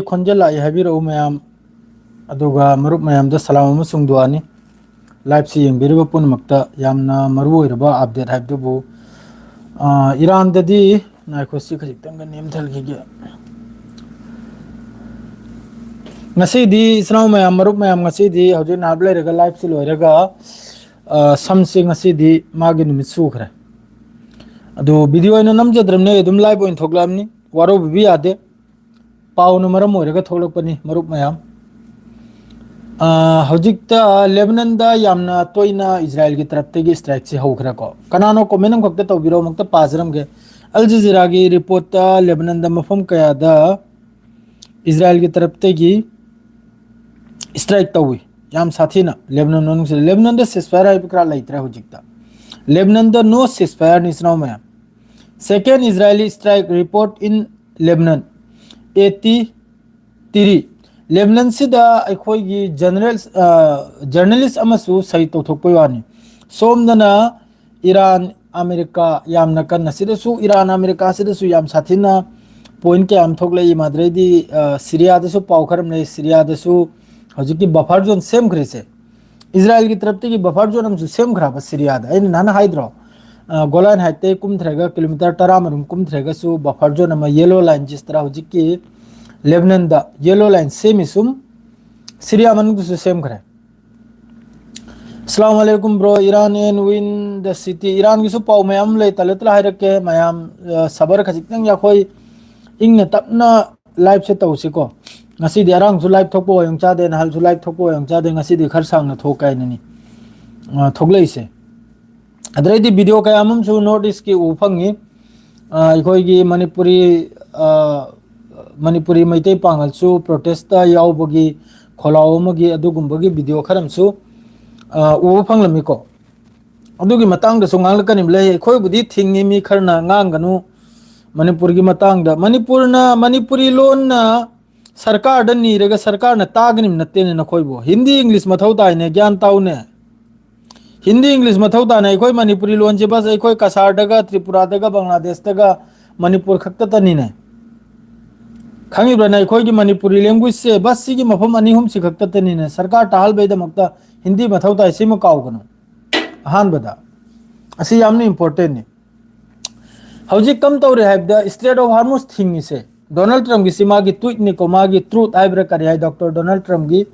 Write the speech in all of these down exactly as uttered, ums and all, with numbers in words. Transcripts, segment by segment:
ꯈꯣꯟꯖꯦꯜ ꯂꯥꯛꯏ ꯍꯥꯏꯕꯤꯔꯛꯎ ꯃꯌꯥꯝ꯫ ꯑꯗꯨꯒ ꯃꯔꯨꯞ ꯃꯌꯥꯝꯗ ꯁꯂꯥꯝ ꯑꯃꯁꯨꯡ ꯗꯨꯋꯥꯅꯤ꯫ Live-ꯁꯤ ꯌꯦꯡꯕꯤꯔꯤꯕ ꯄꯨꯝꯅꯃꯛꯇ ꯌꯥꯝꯅ ꯃꯔꯨ ꯑꯣꯏꯔꯕ update ꯍꯥꯏꯕꯗꯨꯕꯨ, ꯑ, ꯏꯔꯥꯟꯗꯗꯤ, ꯉꯥꯏꯈꯣ, ꯁꯤ ꯈꯖꯤꯛꯇꯪꯒ ꯅꯦꯝꯊꯍꯟꯈꯤꯒꯦ꯫ ꯉꯁꯤꯗꯤ ꯏꯆꯤꯟ ꯏꯅꯥꯎ ꯃꯌꯥꯝ, ꯃꯔꯨꯞ ꯃꯌꯥꯝ, ꯉꯁꯤꯗꯤ ꯍꯧꯖꯤꯛ ꯉꯥꯏꯍꯥꯛ ꯂꯩꯔꯒ live-ꯁꯤ ꯂꯣꯏꯔꯒ, ꯑ, ꯁꯝꯁꯦ ꯉꯁꯤꯗꯤ ꯃꯥꯒꯤ ꯅꯨꯃꯤꯠ ꯁꯨꯈ꯭ꯔꯦ꯫ ꯑꯗꯨ video ꯑꯣꯏꯅ ꯅꯝꯖꯗ꯭ꯔꯕꯅꯦ, ꯑꯗꯨꯝ live ꯑꯣꯏꯅ ꯊꯣꯛꯂꯛꯑꯕꯅꯤ, ꯋꯥꯔꯧꯕꯤꯕ ꯌꯥꯗꯦ꯫ ꯄꯥꯎꯅ ꯃꯔꯝ ꯑꯣꯏꯔꯒ ꯊꯣꯛꯂꯛꯄꯅꯤ, ꯃꯔꯨꯞ ꯃꯌꯥꯝ꯫ ꯑ, ꯍꯧꯖꯤꯛꯇ ꯂꯦꯕꯅꯟꯗ ꯌꯥꯝꯅ ꯇꯣꯏꯅ ꯏꯖꯔꯥꯏꯜꯒꯤ ꯇꯔꯞꯇꯒꯤ strike-ꯁꯤ ꯍꯧꯈ꯭ꯔꯦꯀꯣ꯫ ꯀꯅꯥꯅꯣ comment ꯑꯃꯈꯛꯇ ꯇꯧꯕꯤꯔꯣ, ꯑꯃꯨꯛꯇ ꯄꯥꯖꯔꯝꯒꯦ꯫ ꯑꯜ ꯖꯖꯤꯔꯥꯒꯤ report-ꯇ ꯂꯦꯕꯅꯟꯗ ꯃꯐꯝ ꯀꯌꯥꯗ ꯏꯖꯔꯥꯏꯜꯒꯤ ꯇꯔꯞꯇꯒꯤ strike ꯇꯧꯏ, ꯌꯥꯝ ꯁꯥꯊꯤꯅ꯫ ꯂꯦꯕꯅꯟ ꯃꯅꯨꯡꯁꯤꯗ, ꯂꯦꯕꯅꯟꯗ ceasefire ꯍꯥꯏꯕ ꯈꯔ ꯂꯩꯇ꯭ꯔꯦ ꯍꯧꯖꯤꯛꯇ꯫ ꯂꯦꯕꯅꯟꯗ no ceasefire-ꯅꯤ, ꯏꯆꯤꯟ ꯏꯅꯥꯎ ꯃꯌꯥꯝ꯫ Second Israeli strike report in Lebanon, eighty-three꯫ ꯂꯦꯕꯅꯟꯁꯤꯗ ꯑꯩꯈꯣꯏꯒꯤ general, ꯑ, journalist ꯑꯃꯁꯨ ꯁꯍꯤꯗ ꯇꯧꯊꯣꯛꯄꯩ ꯋꯥꯅꯤ꯫ ꯁꯣꯝꯗꯅ ꯏꯔꯥꯟ, ꯑꯃꯦꯔꯤꯀꯥ ꯌꯥꯝꯅ ꯀꯟꯅ, ꯁꯤꯗꯁꯨ ꯏꯔꯥꯟ, ꯑꯃꯦꯔꯤꯀꯥ ꯁꯤꯗꯁꯨ ꯌꯥꯝ ꯁꯥꯊꯤꯅ point ꯀꯌꯥ ꯑꯃ ꯊꯣꯛꯂꯛꯏ꯫ ꯃꯗꯨꯗꯩꯗꯤ, ꯑ, ꯁꯤꯔꯤꯌꯥꯗꯁꯨ ꯄꯥꯎ ꯈꯔ ꯑꯃ ꯂꯩ, ꯁꯤꯔꯤꯌꯥꯗꯁꯨ ꯍꯧꯖꯤꯛꯀꯤ buffer zone ꯁꯦꯝꯈ꯭ꯔꯤꯁꯦ꯫ ꯏꯖꯔꯥꯏꯜꯒꯤ ꯇꯔꯞꯇꯒꯤ buffer zone ꯑꯃꯁꯨ ꯁꯦꯝꯈ꯭ꯔꯕ ꯁꯤꯔꯤꯌꯥꯗ꯫ ꯑꯩꯅ ꯅꯍꯥꯟ ꯍꯥꯏꯗ꯭ꯔꯣ, ꯑ, ꯒꯣꯂꯥꯟ height-ꯇꯩ ꯀꯨꯝꯊꯔꯒ kilometre ꯇꯔꯥꯃꯔꯣꯝ ꯀꯨꯝꯊꯔꯒꯁꯨ buffer zone ꯑꯃ, yellow line, ꯖꯤꯁ ꯇꯔꯥ ꯍꯧꯖꯤꯛꯀꯤ ꯂꯦꯕꯅꯟꯗ yellow line ꯁꯦꯝꯃꯤ ꯁꯨꯝ ꯁꯤꯔꯤꯌꯥ ꯃꯅꯨꯡꯗꯁꯨ ꯁꯦꯝꯈ꯭ꯔꯦ꯫ ꯑꯁꯂꯥꯃꯨ ꯑꯂꯩꯀꯨꯝ bro, Iran and win the city꯫ ꯏꯔꯥꯟꯒꯤꯁꯨ ꯄꯥꯎ ꯃꯌꯥꯝ ꯑꯃ ꯂꯩ, ꯇꯂ ꯇꯂ ꯍꯥꯏꯔꯛꯀꯦ ꯃꯌꯥꯝ꯫ ꯑ, ꯁꯕꯔ ꯈꯖꯤꯛꯇꯪ ꯑꯩꯈꯣꯏ ꯏꯪꯅ ꯇꯞꯅ live-ꯁꯦ ꯇꯧꯁꯤꯀꯣ꯫ ꯉꯁꯤꯗꯤ ꯑꯔꯥꯡꯁꯨ live ꯊꯣꯛꯄ ꯑꯣꯏꯔꯝ ꯆꯥꯗꯦ, ꯅꯍꯥꯟꯁꯨ live ꯊꯣꯛꯄ ꯑꯣꯏꯔꯝ ꯆꯥꯗꯦ, ꯉꯁꯤꯗꯤ ꯈꯔ ꯁꯥꯡꯅ ꯊꯣꯛꯀꯦ ꯍꯥꯏꯅꯅꯤ, ꯑ, ꯊꯣꯛꯂꯛꯏꯁꯦ꯫ ꯑꯗꯩꯗꯤ video ꯀꯌꯥ ꯑꯃꯁꯨ North East-ꯀꯤ ꯎꯕ ꯐꯪꯉꯤ꯫ ꯑ, ꯑꯩꯈꯣꯏꯒꯤ ꯃꯅꯤꯄꯨꯔꯤ, ꯑ, ꯃꯅꯤꯄꯨꯔꯤ ꯃꯩꯇꯩ ꯄꯥꯡꯒꯜꯁꯨ protest-ꯇ ꯌꯥꯎꯕꯒꯤ ꯈꯣꯜꯂꯥꯎ ꯑꯃꯒꯤ ꯑꯗꯨꯒꯨꯝꯕꯒꯤ video ꯈꯔ ꯑꯃꯁꯨ, ꯑ, ꯎꯕ ꯐꯪꯂꯝꯃꯤꯀꯣ꯫ ꯑꯗꯨꯒꯤ ꯃꯇꯥꯡꯗꯁꯨ ꯉꯥꯡꯂꯛꯀꯅꯤ ꯂꯩ꯫ ꯑꯩꯈꯣꯏꯕꯨꯗꯤ ꯊꯤꯡꯉꯤ, ꯃꯤ ꯈꯔꯅ ꯉꯥꯡꯒꯅꯨ ꯃꯅꯤꯄꯨꯔꯒꯤ ꯃꯇꯥꯡꯗ꯫ ꯃꯅꯤꯄꯨꯔꯅ, ꯃꯅꯤꯄꯨꯔꯤ ꯂꯣꯟꯅ ꯁꯔꯀꯥꯔꯗ ꯅꯤꯔꯒ ꯁꯔꯀꯥꯔꯅ ꯇꯥꯒꯅꯤꯕ ꯅꯠꯇꯦꯅꯦ ꯅꯈꯣꯏꯕꯨ꯫ ꯍꯤꯟꯗꯤ, ꯏꯪꯂꯤꯁ ꯃꯊꯧ ꯇꯥꯏꯅꯦ, ꯒ꯭ꯌꯥꯟ ꯇꯥꯎꯅꯦ꯫ ꯍꯤꯟꯗꯤ, ꯏꯪꯂꯤꯁ ꯃꯊꯧ ꯇꯥꯅ ꯑꯩꯈꯣꯏ ꯃꯅꯤꯄꯨꯔꯤ ꯂꯣꯟꯁꯦ ꯕꯁ ꯑꯩꯈꯣꯏ ꯀꯁꯥꯔꯗꯒ, ꯇ꯭ꯔꯤꯄꯨꯔꯥꯗꯒ, ꯕꯪꯒ꯭ꯂꯥꯗꯦꯁꯇꯒ, ꯃꯅꯤꯄꯨꯔ ꯈꯛꯇꯇꯅꯤꯅꯦ꯫ ꯈꯪꯉꯤꯕ꯭ꯔꯥꯅꯦ, ꯑꯩꯈꯣꯏꯒꯤ ꯃꯅꯤꯄꯨꯔꯤ languageꯁꯦ ꯕꯁ ꯁꯤꯒꯤ ꯃꯐꯝ ꯑꯅꯤ ꯑꯍꯨꯝꯁꯤ ꯈꯛꯇꯇꯅꯤꯅꯦ ꯁꯔꯀꯥꯔ ꯇꯥꯍꯜꯕꯩꯗꯃꯛꯇ ꯍꯤꯟꯗꯤ ꯃꯊꯧ ꯇꯥꯏ, ꯁꯤꯃ ꯀꯥꯎꯒꯅꯨ꯫ ꯑꯍꯥꯟꯕꯗ ꯑꯁꯤ ꯌꯥꯝꯅ importantꯅꯤ꯫ ꯍꯧꯖꯤꯛ ꯀꯝ ꯇꯧꯔꯦ ꯍꯥꯏꯕꯗ Strait of Hormuz ꯊꯤꯡꯉꯤꯁꯦ, ꯗꯣꯅꯥꯜꯗ ꯇ꯭ꯔꯝꯞꯀꯤꯁꯤ ꯃꯥꯒꯤ tweetꯅꯤꯀꯣ, ꯃꯥꯒꯤ truth ꯍꯥꯏꯕ꯭ꯔꯥ ꯀꯔꯤ ꯍꯥꯏ, ꯗꯣꯛꯇꯔ ꯗꯣꯅꯥꯜꯗ ꯇ꯭ꯔꯝꯞꯀꯤ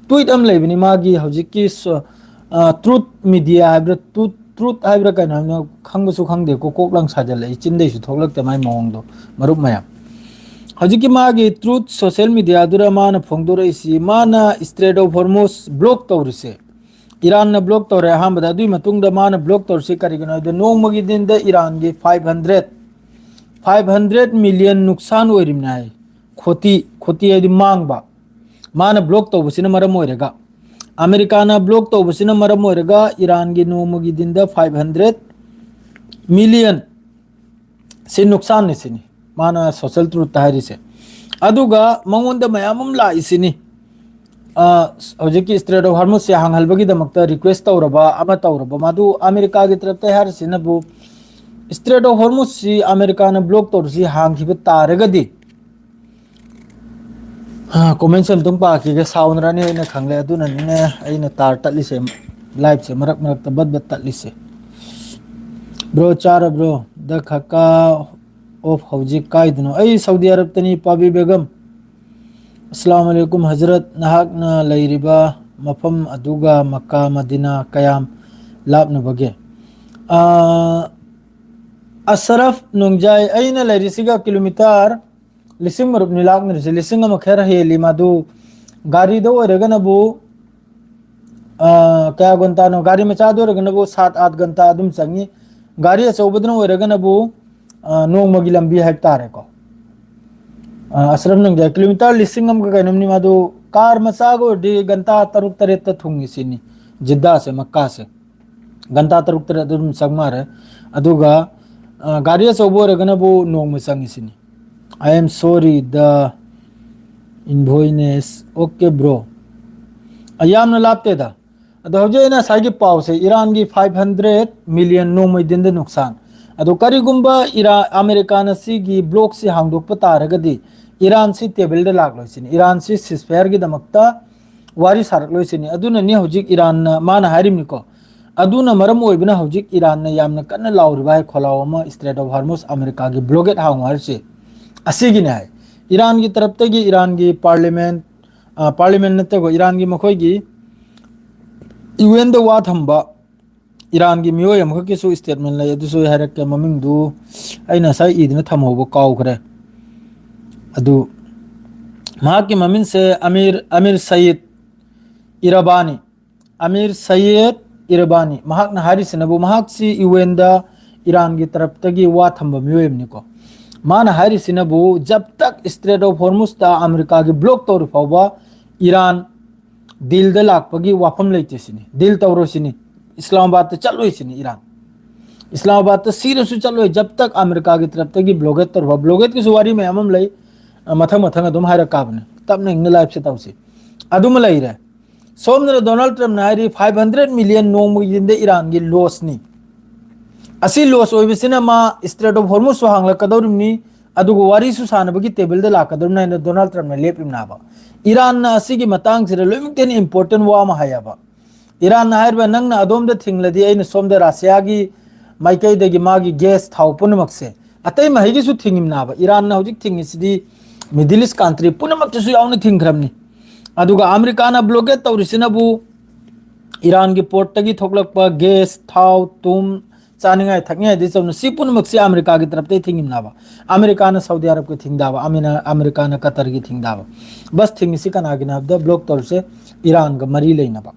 tweet ꯑꯃ ꯂꯩꯕꯅꯤ ꯃꯥꯒꯤ ꯍꯧꯖꯤꯛꯀꯤ ꯁꯣ-, ꯑ, Truth Media ꯍꯥꯏꯕ꯭ꯔꯥ, Truth, Truth ꯍꯥꯏꯕ꯭ꯔꯥ ꯀꯩꯅꯣ ꯍꯥꯏꯕꯅꯣ ꯈꯪꯕꯁꯨ ꯈꯪꯗꯦꯀꯣ, ꯀꯣꯛ ꯂꯪ ꯁꯥꯖꯜꯂꯛꯏ, ꯆꯤꯟꯗꯩꯁꯨ ꯊꯣꯛꯂꯛꯇꯦ ꯃꯥꯏ ꯃꯑꯣꯡꯗꯣ, ꯃꯔꯨꯞ ꯃꯌꯥꯝ꯫ ꯍꯧꯖꯤꯛꯀꯤ ꯃꯥꯒꯤ Truth social mediaꯗꯨꯗ ꯃꯥꯅ ꯐꯣꯡꯗꯣꯔꯛꯏꯁꯤ, ꯃꯥꯅ Strait of Hormuz block ꯇꯧꯔꯤꯁꯦ, ꯏꯔꯥꯟꯅ block ꯇꯧꯔꯦ ꯑꯍꯥꯟꯕꯗ, ꯑꯗꯨꯒꯤ ꯃꯇꯨꯡꯗ ꯃꯥꯅ block ꯇꯧꯔꯤꯁꯤ ꯀꯔꯤꯒꯤꯅꯣ ꯍꯥꯏꯕꯗ, ꯅꯣꯡꯃꯒꯤ ꯗꯤꯟꯗ ꯏꯔꯥꯟꯒꯤ five hundred, five hundred million ꯅꯨꯛꯁꯥꯟ ꯑꯣꯏꯔꯤꯕꯅꯤ ꯍꯥꯏ꯫ ꯈꯣꯇꯤ, ꯈꯣꯇꯤ ꯍꯥꯏꯗꯤ ꯃꯥꯡꯕ꯫ ꯃꯥꯅ block ꯇꯧꯕꯁꯤꯅ ꯃꯔꯝ ꯑꯣꯏꯔꯒ, ꯑꯃꯦꯔꯤꯀꯥꯅ block ꯇꯧꯕꯁꯤꯅ ꯃꯔꯝ ꯑꯣꯏꯔꯒ ꯏꯔꯥꯟꯒꯤ ꯅꯣꯡꯃꯒꯤ ꯗꯤꯟꯗ five hundred million ꯁꯤ ꯅꯨꯛꯁꯥꯟꯅꯤ ꯁꯤꯅꯤ ꯃꯥꯅ social truthꯇ ꯍꯥꯏꯔꯤꯁꯦ꯫ ꯑꯗꯨꯒ ꯃꯉꯣꯟꯗ ꯃꯌꯥꯝ ꯑꯃ ꯂꯥꯛꯏꯁꯤꯅꯤ꯫ ꯑ, ꯍꯧꯖꯤꯛꯀꯤ Strait of Hormuzꯁꯦ ꯍꯥꯡꯍꯜꯕꯒꯤꯗꯃꯛꯇ request ꯇꯧꯔꯕ ꯑꯃ ꯇꯧꯔꯕ, ꯃꯗꯨ ꯑꯃꯦꯔꯤꯀꯥꯒꯤ ꯇꯔꯞꯇ ꯍꯥꯏꯔꯤꯁꯤꯅꯕꯨ, Strait of Hormuzꯁꯤ ꯑꯃꯦꯔꯤꯀꯥꯅ block ꯇꯧꯔꯤꯁꯤ ꯍꯥꯡꯈꯤꯕ ꯇꯥꯔꯒꯗꯤ, ꯑ, commentꯁꯦ ꯑꯝꯇꯪ ꯄꯥꯈꯤꯒꯦ, ꯁꯥꯎꯅꯔꯅꯤ ꯑꯩꯅ ꯈꯪꯂꯦ, ꯑꯗꯨꯅꯅꯤꯅꯦ ꯑꯩꯅ ꯇꯥꯔ ꯇꯠꯂꯤꯁꯦ, liveꯁꯦ ꯃꯔꯛ ꯃꯔꯛꯇ ꯕꯠ ꯕꯠ ꯇꯠꯂꯤꯁꯦ꯫ Bro, ꯆꯥꯔꯕ꯭ꯔꯣ? The Khaka of ꯍꯧꯖꯤꯛ ꯀꯥꯏꯗꯅꯣ? ꯑꯩ ꯁꯥꯎꯗꯤ ꯑꯔꯕꯇꯅꯤ, ꯄꯥꯕꯤ ꯕꯦꯒꯝ꯫ ꯑꯁꯂꯥꯃꯨ ꯑꯂꯩꯀꯨꯝ ꯍꯖꯔꯠ, ꯅꯍꯥꯛꯅ ꯂꯩꯔꯤꯕ ꯃꯐꯝ ꯑꯗꯨꯒ ꯃꯛꯀꯥ ꯃꯗꯤꯅꯥ ꯀꯌꯥꯝ ꯂꯥꯞꯅꯕꯒꯦ? ꯑꯥ, ꯑꯁꯔꯐ ꯅꯣꯡꯖꯥꯏ, ꯑꯩꯅ ꯂꯩꯔꯤꯁꯤꯒ ꯀꯤꯂꯣꯃꯤꯇꯔ ꯂꯤꯁꯤꯡ ꯃꯔꯨꯞꯅꯤ ꯂꯥꯞꯅꯔꯤꯁꯦ, ꯂꯤꯁꯤꯡ ꯑꯃ ꯈꯔ ꯍꯦꯜꯂꯤ꯫ ꯃꯗꯨ ꯒꯥꯔꯤꯗ ꯑꯣꯏꯔꯒꯅꯕꯨ, ꯑꯥ, ꯀꯌꯥ ꯒꯟꯇꯥꯅꯣ? ꯒꯥꯔꯤ ꯃꯆꯥꯗ ꯑꯣꯏꯔꯒꯅꯕꯨ ꯁꯥꯠ ꯑꯥꯠ ꯒꯟꯇꯥ ꯑꯗꯨꯝ ꯆꯪꯉꯤ꯫ ꯒꯥꯔꯤ ꯑꯆꯧꯕꯗꯨꯅ ꯑꯣꯏꯔꯒꯅꯕꯨ, ꯑꯥ, ꯅꯣꯡꯃꯒꯤ ꯂꯝꯕꯤ ꯍꯥꯏꯕ ꯇꯥꯔꯦꯀꯣ꯫ ꯑꯥ, ꯑꯁꯔꯐ ꯅꯣꯡꯖꯥꯏ, ꯀꯤꯂꯣꯃꯤꯇꯔ ꯂꯤꯁꯤꯡ ꯑꯃꯒ ꯀꯩꯅꯣꯝꯅꯤ꯫ ꯃꯗꯨ ꯀꯥꯔ ꯃꯆꯥꯒ ꯑꯣꯏꯔꯗꯤ ꯒꯟꯇꯥ ꯇꯔꯨꯛ ꯇꯔꯦꯠꯇ ꯊꯨꯡꯉꯤ ꯁꯤꯅꯤ, ꯖꯤꯗꯥꯁꯦ, ꯃꯛꯀꯥꯁꯦ꯫ ꯒꯟꯇꯥ ꯇꯔꯨꯛ ꯇꯔꯦꯠ ꯑꯗꯨꯝ ꯆꯪ ꯃꯥꯜꯂꯦ꯫ ꯑꯗꯨꯒ, ꯑ, ꯒꯥꯔꯤ ꯑꯆꯧꯕ ꯑꯣꯏꯔꯒꯅꯕꯨ ꯅꯣꯡꯃ ꯆꯪꯉꯤ ꯁꯤꯅꯤ꯫ I am sorry, the invoice. Okay, bro. ꯑ, ꯌꯥꯝꯅ ꯂꯥꯞꯇꯦꯗ꯫ ꯑꯗꯣ ꯍꯧꯖꯤꯛ ꯑꯩꯅ ꯉꯁꯥꯏꯒꯤ ꯄꯥꯎꯁꯦ, ꯏꯔꯥꯟꯒꯤ five hundred million ꯅꯣꯡꯃꯩ ꯗꯤꯟꯗ ꯅꯨꯛꯁꯥꯟ꯫ ꯑꯗꯣ ꯀꯔꯤꯒꯨꯝꯕ ꯏꯔꯥ-, ꯑꯃꯦꯔꯤꯀꯥꯅ ꯁꯤꯒꯤ blockꯁꯤ ꯍꯥꯡꯗꯣꯛꯄ ꯇꯥꯔꯒꯗꯤ, ꯏꯔꯥꯟꯁꯤ ꯇꯦꯕꯜꯗ ꯂꯥꯛꯂꯣꯏꯁꯤꯅꯤ, ꯏꯔꯥꯟꯁꯤ ꯁꯤꯁꯐꯌꯔꯒꯤꯗꯃꯛꯇ ꯋꯥꯔꯤ ꯁꯥꯔꯛꯂꯣꯏꯁꯤꯅꯤ꯫ ꯑꯗꯨꯅꯅꯤ ꯍꯧꯖꯤꯛ ꯏꯔꯥꯟꯅ, ꯃꯥꯅ ꯍꯥꯏꯔꯤꯕꯅꯤꯀꯣ, ꯑꯗꯨꯅ ꯃꯔꯝ ꯑꯣꯏꯕꯅ ꯍꯧꯖꯤꯛ ꯏꯔꯥꯟꯅ ꯌꯥꯝꯅ ꯀꯟꯅ ꯂꯥꯎꯔꯤꯕ ꯍꯥꯏ ꯈꯣꯜꯂꯥꯎ ꯑꯃ, ꯏꯁꯇ꯭ꯔꯦꯠ ꯑꯣꯐ ꯍꯥꯔꯃꯨꯁ ꯑꯃꯦꯔꯤꯀꯥꯒꯤ ꯕ꯭ꯂꯣꯀꯦꯠ ꯍꯥꯡꯉꯨ ꯍꯥꯏꯔꯤꯁꯦ ꯑꯁꯤꯒꯤꯅꯤ ꯍꯥꯏ꯫ ꯏꯔꯥꯟꯒꯤ ꯇꯔꯞꯇꯒꯤ ꯏꯔꯥꯟꯒꯤ ꯄꯥꯔꯂꯤꯌꯥꯃꯦꯟ, ꯑ, ꯄꯥꯔꯂꯤꯌꯥꯃꯦꯟ ꯅꯠꯇꯦꯀꯣ, ꯏꯔꯥꯟꯒꯤ ꯃꯈꯣꯏꯒꯤ ꯌꯨ ꯑꯦꯟꯗ ꯋꯥ ꯊꯝꯕ ꯏꯔꯥꯟꯒꯤ ꯃꯤꯑꯣꯏ ꯑꯃꯈꯛꯀꯤꯁꯨ ꯁ꯭ꯇꯦꯠꯃꯦꯟ ꯂꯩ, ꯑꯗꯨꯁꯨ ꯑꯩ ꯍꯥꯏꯔꯛꯀꯦ꯫ ꯃꯃꯤꯡꯗꯨ ꯑꯩꯅ ꯉꯁꯥꯏ ꯏꯗꯨꯅ ꯊꯝꯍꯧꯕ ꯀꯥꯎꯈ꯭ꯔꯦ꯫ ꯑꯗꯨ ꯃꯍꯥꯛꯀꯤ ꯃꯃꯤꯡꯁꯦ ꯑꯃꯤꯔ, ꯑꯃꯤꯔ ꯁꯌꯤꯗ ꯏꯔꯥꯕꯥꯅꯤ꯫ ꯑꯃꯤꯔ ꯁꯌꯤꯗ ꯏꯔꯥꯕꯥꯅꯤ꯫ ꯃꯍꯥꯛꯅ ꯍꯥꯏꯔꯤꯁꯤꯅꯕꯨ, ꯃꯍꯥꯛꯁꯤ ꯌꯨ ꯑꯦꯟꯗ ꯏꯔꯥꯟꯒꯤ ꯇꯔꯞꯇꯒꯤ ꯋꯥ ꯊꯝꯕ ꯃꯤꯑꯣꯏ ꯑꯃꯅꯤꯀꯣ꯫ ꯃꯥꯅ ꯍꯥꯏꯔꯤꯁꯤꯅꯕꯨ, ꯖꯕ ꯇꯛ ꯏꯁꯇ꯭ꯔꯦꯠ ꯑꯣꯐ ꯍꯣꯔꯃꯨꯁꯇ ꯑꯃꯦꯔꯤꯀꯥꯒꯤ ꯕ꯭ꯂꯣꯛ ꯇꯧꯔꯤ ꯐꯥꯎꯕ ꯏꯔꯥꯟ ꯗꯤꯜꯗ ꯂꯥꯛꯄꯒꯤ ꯋꯥꯐꯝ ꯂꯩꯇꯦ ꯁꯤꯅꯤ꯫ ꯗꯤꯜ ꯇꯧꯔꯣꯏ ꯁꯤꯅꯤ꯫ ꯏꯁꯂꯥꯃꯥꯕꯥꯗꯇ ꯆꯠꯂꯣꯏ ꯁꯤꯅꯤ ꯏꯔꯥꯟ꯫ ꯏꯁꯂꯥꯃꯥꯕꯥꯗꯇ ꯁꯤꯔꯁꯨ ꯆꯠꯂꯣꯏ, ꯖꯕ ꯇꯛ ꯑꯃꯦꯔꯤꯀꯥꯒꯤ ꯇꯔꯞꯇꯒꯤ ꯕ꯭ꯂꯣꯀꯦꯠ ꯇꯧꯔꯕ꯫ ꯕ꯭ꯂꯣꯀꯦꯠꯀꯤꯁꯨ ꯋꯥꯔꯤ ꯃꯌꯥꯝ ꯑꯃ ꯂꯩ, ꯑ, ꯃꯊꯪ ꯃꯊꯪ ꯑꯗꯨꯝ ꯍꯥꯏꯔꯛꯀꯥꯕꯅꯦ꯫ ꯇꯞꯅ ꯏꯪꯅ ꯂꯥꯏꯐꯁꯦ ꯇꯧꯁꯤ꯫ ꯑꯗꯨꯃ ꯂꯩꯔꯦ꯫ ꯁꯣꯝꯗꯅ ꯗꯣꯅꯥꯜꯗ ꯇ꯭ꯔꯝꯞꯅ ꯍꯥꯏꯔꯤ, ꯐꯥꯏꯚ ꯍꯟꯗ꯭ꯔꯦꯠ ꯃꯤꯂꯤꯌꯟ ꯅꯣꯡꯃꯒꯤ ꯗꯤꯟꯗ ꯏꯔꯥꯟꯒꯤ ꯂꯣꯁꯅꯤ꯫ ꯑꯁꯤ ꯂꯣꯁ ꯑꯣꯏꯕꯁꯤꯅ ꯃꯥ ꯏꯁꯇ꯭ꯔꯦꯠ ꯑꯣꯐ ꯍꯣꯔꯃꯨꯁꯁꯨ ꯍꯥꯡꯂꯛꯀꯗꯧꯔꯤꯕꯅꯤ, ꯑꯗꯨꯒ ꯋꯥꯔꯤꯁꯨ ꯁꯥꯟꯅꯕꯒꯤ ꯇꯦꯕꯜꯗ ꯂꯥꯛꯀꯗꯧꯔꯤꯕꯅꯤ ꯍꯥꯏꯅ ꯗꯣꯅꯥꯜꯗ ꯇ꯭ꯔꯝꯞꯅ ꯂꯦꯞꯂꯤꯕꯅꯦꯕ꯫ ꯏꯔꯥꯟꯅ ꯑꯁꯤꯒꯤ ꯃꯇꯥꯡꯁꯤꯗ ꯂꯣꯏꯅꯃꯛꯇ ꯍꯦꯟꯅ ꯏꯝꯄꯣꯔꯇꯦꯟ ꯋꯥ ꯑꯃ ꯍꯥꯏꯌꯦꯕ꯫ ꯏꯔꯥꯟꯅ ꯍꯥꯏꯔꯤꯕ, "ꯅꯪꯅ ꯑꯗꯣꯝꯗ ꯊꯤꯡꯂꯗꯤ ꯑꯩꯅ ꯁꯣꯝꯗ ꯔꯁꯤꯌꯥꯒꯤ ꯃꯥꯏꯀꯩꯗꯒꯤ ꯃꯥꯒꯤ ꯒꯦꯁ, ꯊꯥꯎ ꯄꯨꯝꯅꯃꯛꯁꯦ", ꯑꯇꯩ ꯃꯍꯩꯒꯤꯁꯨ ꯊꯤꯡꯉꯤꯕꯅꯦꯕ꯫ ꯏꯔꯥꯟꯅ ꯍꯧꯖꯤꯛ ꯊꯤꯡꯉꯤꯁꯤꯗꯤ ꯃꯤꯗꯜ ꯏꯁ ꯀꯟꯇ꯭ꯔꯤ ꯄꯨꯝꯅꯃꯛꯇꯁꯨ ꯌꯥꯎꯅ ꯊꯤꯡꯈ꯭ꯔꯕꯅꯤ꯫ ꯑꯗꯨꯒ ꯑꯃꯦꯔꯤꯀꯥꯅ ꯕ꯭ꯂꯣꯀꯦꯠ ꯇꯧꯔꯤꯁꯤꯅꯕꯨ ꯏꯔꯥꯟꯒꯤ ꯄꯣꯔꯠꯇꯒꯤ ꯊꯣꯛꯂꯛꯄ ꯒꯦꯁ, ꯊꯥꯎ, ꯊꯨꯝ, ꯆꯥꯅꯤꯡꯉꯥꯏ ꯊꯛꯅꯤꯡꯉꯥꯏꯗꯤ ꯆꯧꯅ ꯁꯤ ꯄꯨꯝꯅꯃꯛꯁꯦ ꯑꯃꯦꯔꯤꯀꯥꯒꯤ ꯇꯔꯞꯇꯒꯤ ꯊꯤꯡꯉꯤꯕꯅꯦꯕ꯫ ꯑꯃꯦꯔꯤꯀꯥꯅ ꯁꯥꯎꯗꯤ ꯑꯔꯕꯀꯤ ꯊꯤꯡꯗꯥꯕ, ꯑꯃꯦꯅ-, ꯑꯃꯦꯔꯤꯀꯥꯅ ꯀꯇꯔꯒꯤ ꯊꯤꯡꯗꯥꯕ꯫ ꯕꯁ ꯊꯤꯡꯉꯤꯁꯤ ꯀꯅꯥꯒꯤꯅꯣ ꯍꯥꯏꯕꯗ, ꯕ꯭ꯂꯣꯛ ꯇꯧꯔꯤꯁꯦ ꯏꯔꯥꯟꯒ ꯃꯔꯤ ꯂꯩꯅꯕ꯫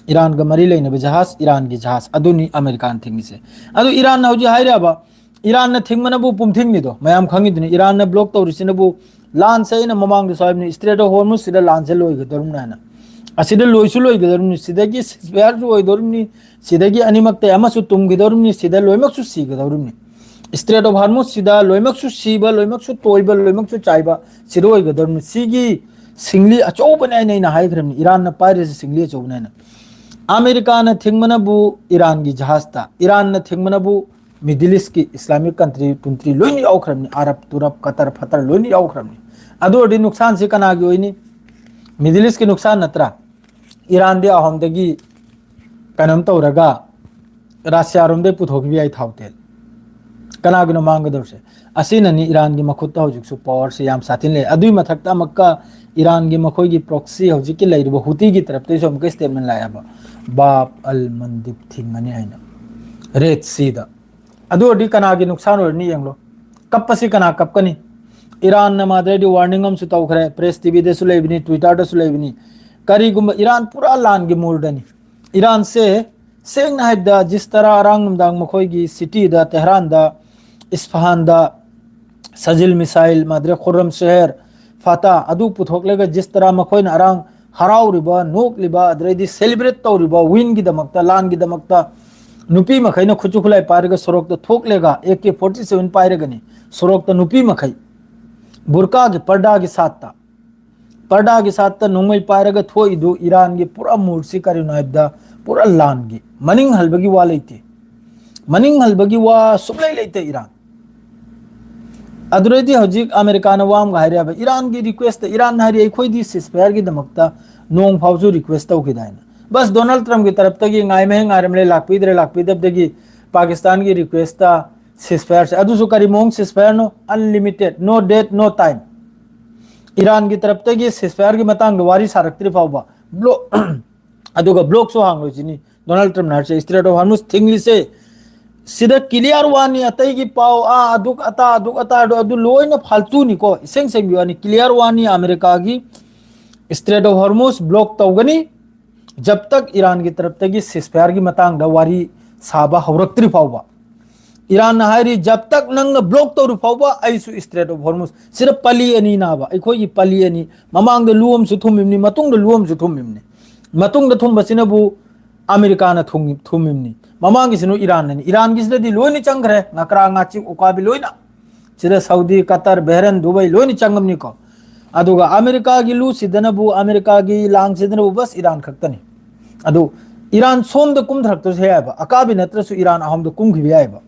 ꯏꯔꯥꯟꯒ ꯃꯔꯤ ꯂꯩꯅꯕ ꯖꯍꯥꯖ, ꯏꯔꯥꯟꯒꯤ ꯖꯍꯥꯖ ꯑꯗꯨꯅꯤ ꯑꯃꯦꯔꯤꯀꯥꯅ ꯊꯤꯡꯉꯤꯁꯦ꯫ ꯑꯗꯨ ꯏꯔꯥꯟꯅ ꯍꯧꯖꯤꯛ ꯍꯥꯏꯔꯤꯕ, ꯏꯔꯥꯟꯅ ꯊꯤꯡꯕꯅꯕꯨ ꯄꯨꯝꯊꯤꯡꯅꯤꯗꯣ, ꯃꯌꯥꯝ ꯈꯪꯉꯤꯗꯨꯅꯤ꯫ ꯏꯔꯥꯟꯅ ꯕ꯭ꯂꯣꯛ ꯇꯧꯔꯤꯁꯤꯅꯕꯨ, ꯂꯥꯟꯁꯦ ꯑꯩꯅ ꯃꯃꯥꯡꯗꯁꯨ ꯍꯥꯏꯕꯅꯤ, ꯏꯁꯇ꯭ꯔꯦꯠ ꯑꯣꯐ ꯍꯣꯔꯃꯨꯁꯁꯤꯗ ꯂꯥꯟꯁꯦ ꯂꯣꯏꯒꯗꯧꯔꯤꯕꯅꯤ ꯍꯥꯏꯅ꯫ ꯑꯁꯤꯗ ꯂꯣꯏꯁꯨ ꯂꯣꯏꯒꯗꯧꯔꯤꯕꯅꯤ, ꯁꯤꯗꯒꯤ ꯁꯤꯖꯐꯌꯔꯁꯨ ꯑꯣꯏꯗꯧꯔꯤꯕꯅꯤ, ꯁꯤꯗꯒꯤ ꯑꯅꯤꯃꯛꯇ ꯑꯃꯁꯨ ꯇꯨꯝꯈꯤꯗꯧꯔꯤꯕꯅꯤ, ꯁꯤꯗ ꯂꯣꯏꯅꯃꯛꯁꯨ ꯁꯤꯒꯗꯧꯔꯤꯕꯅꯤ꯫ ꯏꯁꯇ꯭ꯔꯦꯠ ꯑꯣꯐ ꯍꯥꯔꯃꯨꯁꯁꯤꯗ ꯂꯣꯏꯅꯃꯛꯁꯨ ꯁꯤꯕ, ꯂꯣꯏꯅꯃꯛꯁꯨ ꯇꯣꯏꯕ, ꯂꯣꯏꯅꯃꯛꯁꯨ ꯆꯥꯏꯕ, ꯁꯤꯗ ꯑꯣꯏꯒꯗꯧꯔꯤꯕꯅꯤ꯫ ꯁꯤꯒꯤ ꯁꯤꯡꯂꯤ ꯑꯆꯧꯕꯅꯦ ꯍꯥꯏꯅ ꯑꯩꯅ ꯍꯥꯏꯈ꯭ꯔꯕꯅꯤ, ꯏꯔꯥꯟꯅ ꯄꯥꯏꯔꯤꯁꯤ ꯁꯤꯡꯂꯤ ꯑꯆꯧꯕꯅꯦ ꯍꯥꯏꯅ꯫ ꯑꯃꯦꯔꯤꯀꯥꯅ ꯊꯤꯡꯕꯅꯕꯨ ꯏꯔꯥꯟꯒꯤ ꯖꯍꯥꯖꯇ, ꯏꯔꯥꯟꯅ ꯊꯤꯡꯕꯅꯕꯨ ꯃꯤꯗꯜ ꯏꯁꯀꯤ ꯏꯁꯂꯥꯃꯤꯛ ꯀꯟꯇ꯭ꯔꯤ ꯇꯨꯟꯇ꯭ꯔꯤ ꯂꯣꯏꯅ ꯌꯥꯎꯈ꯭ꯔꯕꯅꯤ, ꯑꯔꯕ, ꯇꯨꯔꯕ, ꯀꯇꯔ, ꯐꯇꯔ ꯂꯣꯏꯅ ꯌꯥꯎꯈ꯭ꯔꯕꯅꯤ꯫ ꯑꯗꯨ ꯑꯣꯏꯔꯗꯤ ꯅꯨꯡꯁꯥꯟꯁꯤ ꯀꯅꯥꯒꯤ ꯑꯣꯏꯅꯤ? Middle East ꯀꯤ ꯅꯨꯡꯁꯥꯟ ꯅꯠꯇ꯭ꯔꯥ? ꯏꯔꯥꯟꯗꯤ ꯑꯍꯣꯝꯗꯒꯤ ꯀꯩꯅꯣꯝ ꯇꯧꯔꯒ ꯔꯁꯤꯌꯥꯔꯣꯝꯗꯩ ꯄꯨꯊꯣꯛꯈꯤꯕ ꯌꯥꯏ ꯊꯥꯎ ꯇꯦꯜ꯫ ꯀꯅꯥꯒꯤꯅꯣ ꯃꯥꯡꯒꯗꯧꯔꯤꯁꯦ? ꯑꯁꯤꯅꯅꯤ ꯏꯔꯥꯟꯒꯤ ꯃꯈꯨꯠꯇ ꯍꯧꯖꯤꯛꯁꯨ power ꯁꯦ ꯌꯥꯝ ꯁꯥꯊꯤꯅ ꯂꯩ꯫ ꯑꯗꯨꯒꯤ ꯃꯊꯛꯇ ꯑꯃꯨꯛꯀ ꯏꯔꯥꯟꯒꯤ ꯃꯈꯣꯏꯒꯤ proxy ꯍꯧꯖꯤꯛꯀꯤ ꯂꯩꯔꯤꯕ ꯍꯨꯇꯤꯒꯤ ꯇꯔꯞꯇꯩꯁꯨ ꯑꯃꯨꯛꯀ statement ꯂꯥꯛꯑꯦꯕ, ꯕꯥꯕ ꯑꯜ ꯃꯟꯗꯤꯕ ꯊꯤꯡꯉꯅꯤ ꯍꯥꯏꯅ, Red Sea ꯗ꯫ ꯑꯗꯨ ꯑꯣꯏꯔꯗꯤ ꯀꯅꯥꯒꯤ ꯅꯨꯡꯁꯥꯟ ꯑꯣꯏꯔꯅꯤ ꯌꯦꯡꯂꯣ꯫ ꯀꯞꯄꯁꯤ ꯀꯅꯥ ꯀꯞꯀꯅꯤ? ꯏꯔꯥꯟꯅ ꯃꯥꯗ꯭ꯔꯦꯗꯤ warning ꯑꯃꯁꯨ ꯇꯧꯈ꯭ꯔꯦ, Press T V ꯗꯁꯨ ꯂꯩꯕꯅꯤ, Twitter ꯗꯁꯨ ꯂꯩꯕꯅꯤ꯫ ꯀꯔꯤꯒꯨꯝꯕ ꯏꯔꯥꯟ ꯄꯨꯔꯥ ꯂꯥꯟꯒꯤ mood ꯗꯅꯤ꯫ ꯏꯔꯥꯟꯁꯦ ꯁꯦꯡꯅ ꯍꯥꯏꯕꯗ ꯖꯤꯁ ꯇꯔꯥ ꯑꯔꯥꯡ ꯅꯨꯡꯗꯥꯡ ꯃꯈꯣꯏꯒꯤ city ꯗ, ꯇꯦꯍꯔꯥꯟꯗ, ꯏꯁꯐꯍꯥꯟꯗ ꯁꯖꯤꯜ ꯃꯤꯁꯥꯏꯜ, ꯃꯥꯗ꯭ꯔꯦ ꯈꯨꯔꯝ ꯁꯦꯍꯔ, ꯐꯇꯥ ꯑꯗꯨ ꯄꯨꯊꯣꯛꯂꯒ ꯖꯤꯁ ꯇꯔꯥ ꯃꯈꯣꯏꯅ ꯑꯔꯥꯡ ꯍꯔꯥꯎꯔꯤꯕ, ꯅꯣꯛꯂꯤꯕ, ꯑꯗꯨꯗꯩꯗꯤ celebrate ꯇꯧꯔꯤꯕ win ꯒꯤꯗꯃꯛꯇ, ꯂꯥꯟꯒꯤꯗꯃꯛꯇ ꯅꯨꯄꯤ ꯃꯈꯩꯅ ꯈꯨꯠꯁꯨ ꯈꯨꯠꯂꯥꯏ ꯄꯥꯏꯔꯒ ꯁꯣꯔꯣꯛꯇ ꯊꯣꯛꯂꯒ, A K forty seven ꯄꯥꯏꯔꯒꯅꯤ ꯁꯣꯔꯣꯛꯇ ꯅꯨꯄꯤ ꯃꯈꯩ ꯕꯨꯔꯀꯥꯒꯤ, ꯄꯔꯗꯥꯒꯤ ꯁꯥꯠꯇ, ꯄꯔꯗꯥꯒꯤ ꯁꯥꯠꯇ ꯅꯣꯡꯃꯩ ꯄꯥꯏꯔꯒ ꯊꯣꯛꯏꯗꯨ ꯏꯔꯥꯟꯒꯤ ꯄꯨꯔꯥ mood ꯁꯤ ꯀꯔꯤꯅꯣ ꯍꯥꯏꯕꯗ ꯄꯨꯔꯥ ꯂꯥꯟꯒꯤ꯫ ꯃꯅꯤꯡ ꯍꯜꯕꯒꯤ ꯋꯥ ꯂꯩꯇꯦ꯫ ꯃꯅꯤꯡ ꯍꯜꯕꯒꯤ ꯋꯥ ꯁꯨꯡꯂꯩ ꯂꯩꯇꯦ ꯏꯔꯥꯟ꯫ ꯑꯗꯨꯗꯩꯗꯤ ꯍꯧꯖꯤꯛ ꯑꯃꯦꯔꯤꯀꯥꯅ ꯋꯥ ꯑꯃꯒ ꯍꯥꯏꯔꯦ ꯍꯥꯏꯕ, ꯏꯔꯥꯟꯒꯤ request ꯇ, ꯏꯔꯥꯟ ꯍꯥꯏꯔꯤ ꯑꯩꯈꯣꯏꯗꯤ ceasefire ꯒꯤꯗꯃꯛꯇ ꯅꯣꯡ ꯐꯥꯎꯁꯨ request ꯇꯧꯈꯤꯗꯦ ꯍꯥꯏꯅ꯫ ꯕꯁ ꯗꯣꯅꯥꯜꯗ ꯇ꯭ꯔꯝꯞꯀꯤ ꯇꯔꯞꯇꯒꯤ ꯉꯥꯏꯃꯍꯦ ꯉꯥꯏꯔꯝꯂꯦ, ꯂꯥꯛꯄꯤꯗ꯭ꯔꯦ, ꯂꯥꯛꯄꯤꯗꯕꯗꯒꯤ ꯄꯥꯀꯤꯁꯇꯥꯟꯒꯤ request ꯇ ceasefire ꯁꯦ, ꯑꯗꯨꯁꯨ ꯀꯔꯤ ꯃꯑꯣꯡ ceasefire ꯅꯣ? Unlimited, no date, no time꯫ ꯏꯔꯥꯟꯒꯤ ꯇꯔꯞꯇꯒꯤ ceasefire ꯒꯤ ꯃꯇꯥꯡꯗ ꯋꯥꯔꯤ ꯁꯥꯔꯛꯇ꯭ꯔꯤ ꯐꯥꯎꯕ block, ꯑꯗꯨꯒ block ꯁꯨ ꯍꯥꯡꯂꯣꯏꯁꯤꯅꯤ ꯗꯣꯅꯥꯜꯗ ꯇ꯭ꯔꯝꯞꯅ ꯍꯥꯏꯔꯤꯁꯦ, Strait of Hormuz ꯊꯤꯡꯂꯤꯁꯦ꯫ ꯁꯤꯗ clear ꯋꯥꯅꯤ, ꯑꯇꯩꯒꯤ ꯄꯥꯎ, ꯑꯥ, ꯑꯗꯨꯛ ꯑꯇꯥ, ꯑꯗꯨꯛ ꯑꯇꯥ, ꯑꯗꯨ, ꯑꯗꯨ ꯂꯣꯏꯅ ꯐꯥꯜꯇꯨꯅꯤꯀꯣ, ꯏꯁꯦꯡ ꯁꯦꯡꯕꯤ ꯋꯥꯅꯤ꯫ Clear ꯋꯥꯅꯤ, ꯑꯃꯦꯔꯤꯀꯥꯒꯤ Strait of Hormuz block ꯇꯧꯒꯅꯤ꯫ ꯖꯕ ꯇꯛ ꯏꯔꯥꯟꯒꯤ ꯇꯔꯞꯇꯒꯤ ceasefire ꯒꯤ ꯃꯇꯥꯡꯗ ꯋꯥꯔꯤ ꯁꯥꯕ ꯍꯧꯔꯛꯇ꯭ꯔꯤ ꯐꯥꯎꯕ꯫ ꯏꯔꯥꯟꯅ ꯍꯥꯏꯔꯤ, ꯖꯕ ꯇꯛ ꯅꯪꯅ block ꯇꯧꯔꯤ ꯐꯥꯎꯕ ꯑꯩꯁꯨ Strait of Hormuz꯫ ꯁꯤꯗ ꯄꯂꯤ ꯑꯅꯤ ꯅꯥꯕ, ꯑꯩꯈꯣꯏꯒꯤ ꯄꯂꯤ ꯑꯅꯤ, ꯃꯃꯥꯡꯗ ꯂꯨ ꯑꯃꯁꯨ ꯊꯨꯝꯃꯤꯕꯅꯤ, ꯃꯇꯨꯡꯗ ꯂꯨ ꯑꯃꯁꯨ ꯊꯨꯝꯃꯤꯕꯅꯤ꯫ ꯃꯇꯨꯡꯗ ꯊꯨꯝꯕꯁꯤꯅꯕꯨ ꯑꯃꯦꯔꯤꯀꯥꯅ ꯊꯨꯝ-, ꯊꯨꯝꯃꯤꯕꯅꯤ꯫ ꯃꯃꯥꯡꯒꯤꯁꯤꯅ ꯏꯔꯥꯟꯅꯅꯤ꯫ ꯏꯔꯥꯟꯒꯤꯁꯤꯗꯗꯤ ꯂꯣꯏꯅ ꯆꯪꯈ꯭ꯔꯦ, ꯉꯀ꯭ꯔꯥ, ꯉꯥꯆꯤꯛ, ꯎꯀꯥꯕꯤ ꯂꯣꯏꯅ꯫ ꯁꯤꯗ ꯁꯥꯎꯗꯤ, ꯀꯇꯔ, ꯕꯍꯔꯦꯟ, ꯗꯨꯕꯥꯏ ꯂꯣꯏꯅ ꯆꯪꯉꯝꯅꯤꯀꯣ꯫ ꯑꯗꯨꯒ ꯑꯃꯦꯔꯤꯀꯥꯒꯤ ꯂꯨꯁꯤꯗꯅꯕꯨ, ꯑꯃꯦꯔꯤꯀꯥꯒꯤ ꯂꯥꯡꯁꯤꯗꯅꯕꯨ ꯕꯁ ꯏꯔꯥꯟ ꯈꯛꯇꯅꯤ꯫ ꯑꯗꯨ ꯏꯔꯥꯟ ꯁꯣꯝꯗ ꯀꯨꯝꯊꯔꯛꯇ꯭ꯔꯁꯨ ꯌꯥꯏꯕ, ꯑꯀꯥꯕꯤ ꯅꯠꯇ꯭ꯔꯁꯨ ꯏꯔꯥꯟ ꯑꯍꯣꯝꯗ ꯀꯨꯝꯈꯤꯕ ꯌꯥꯏꯕ꯫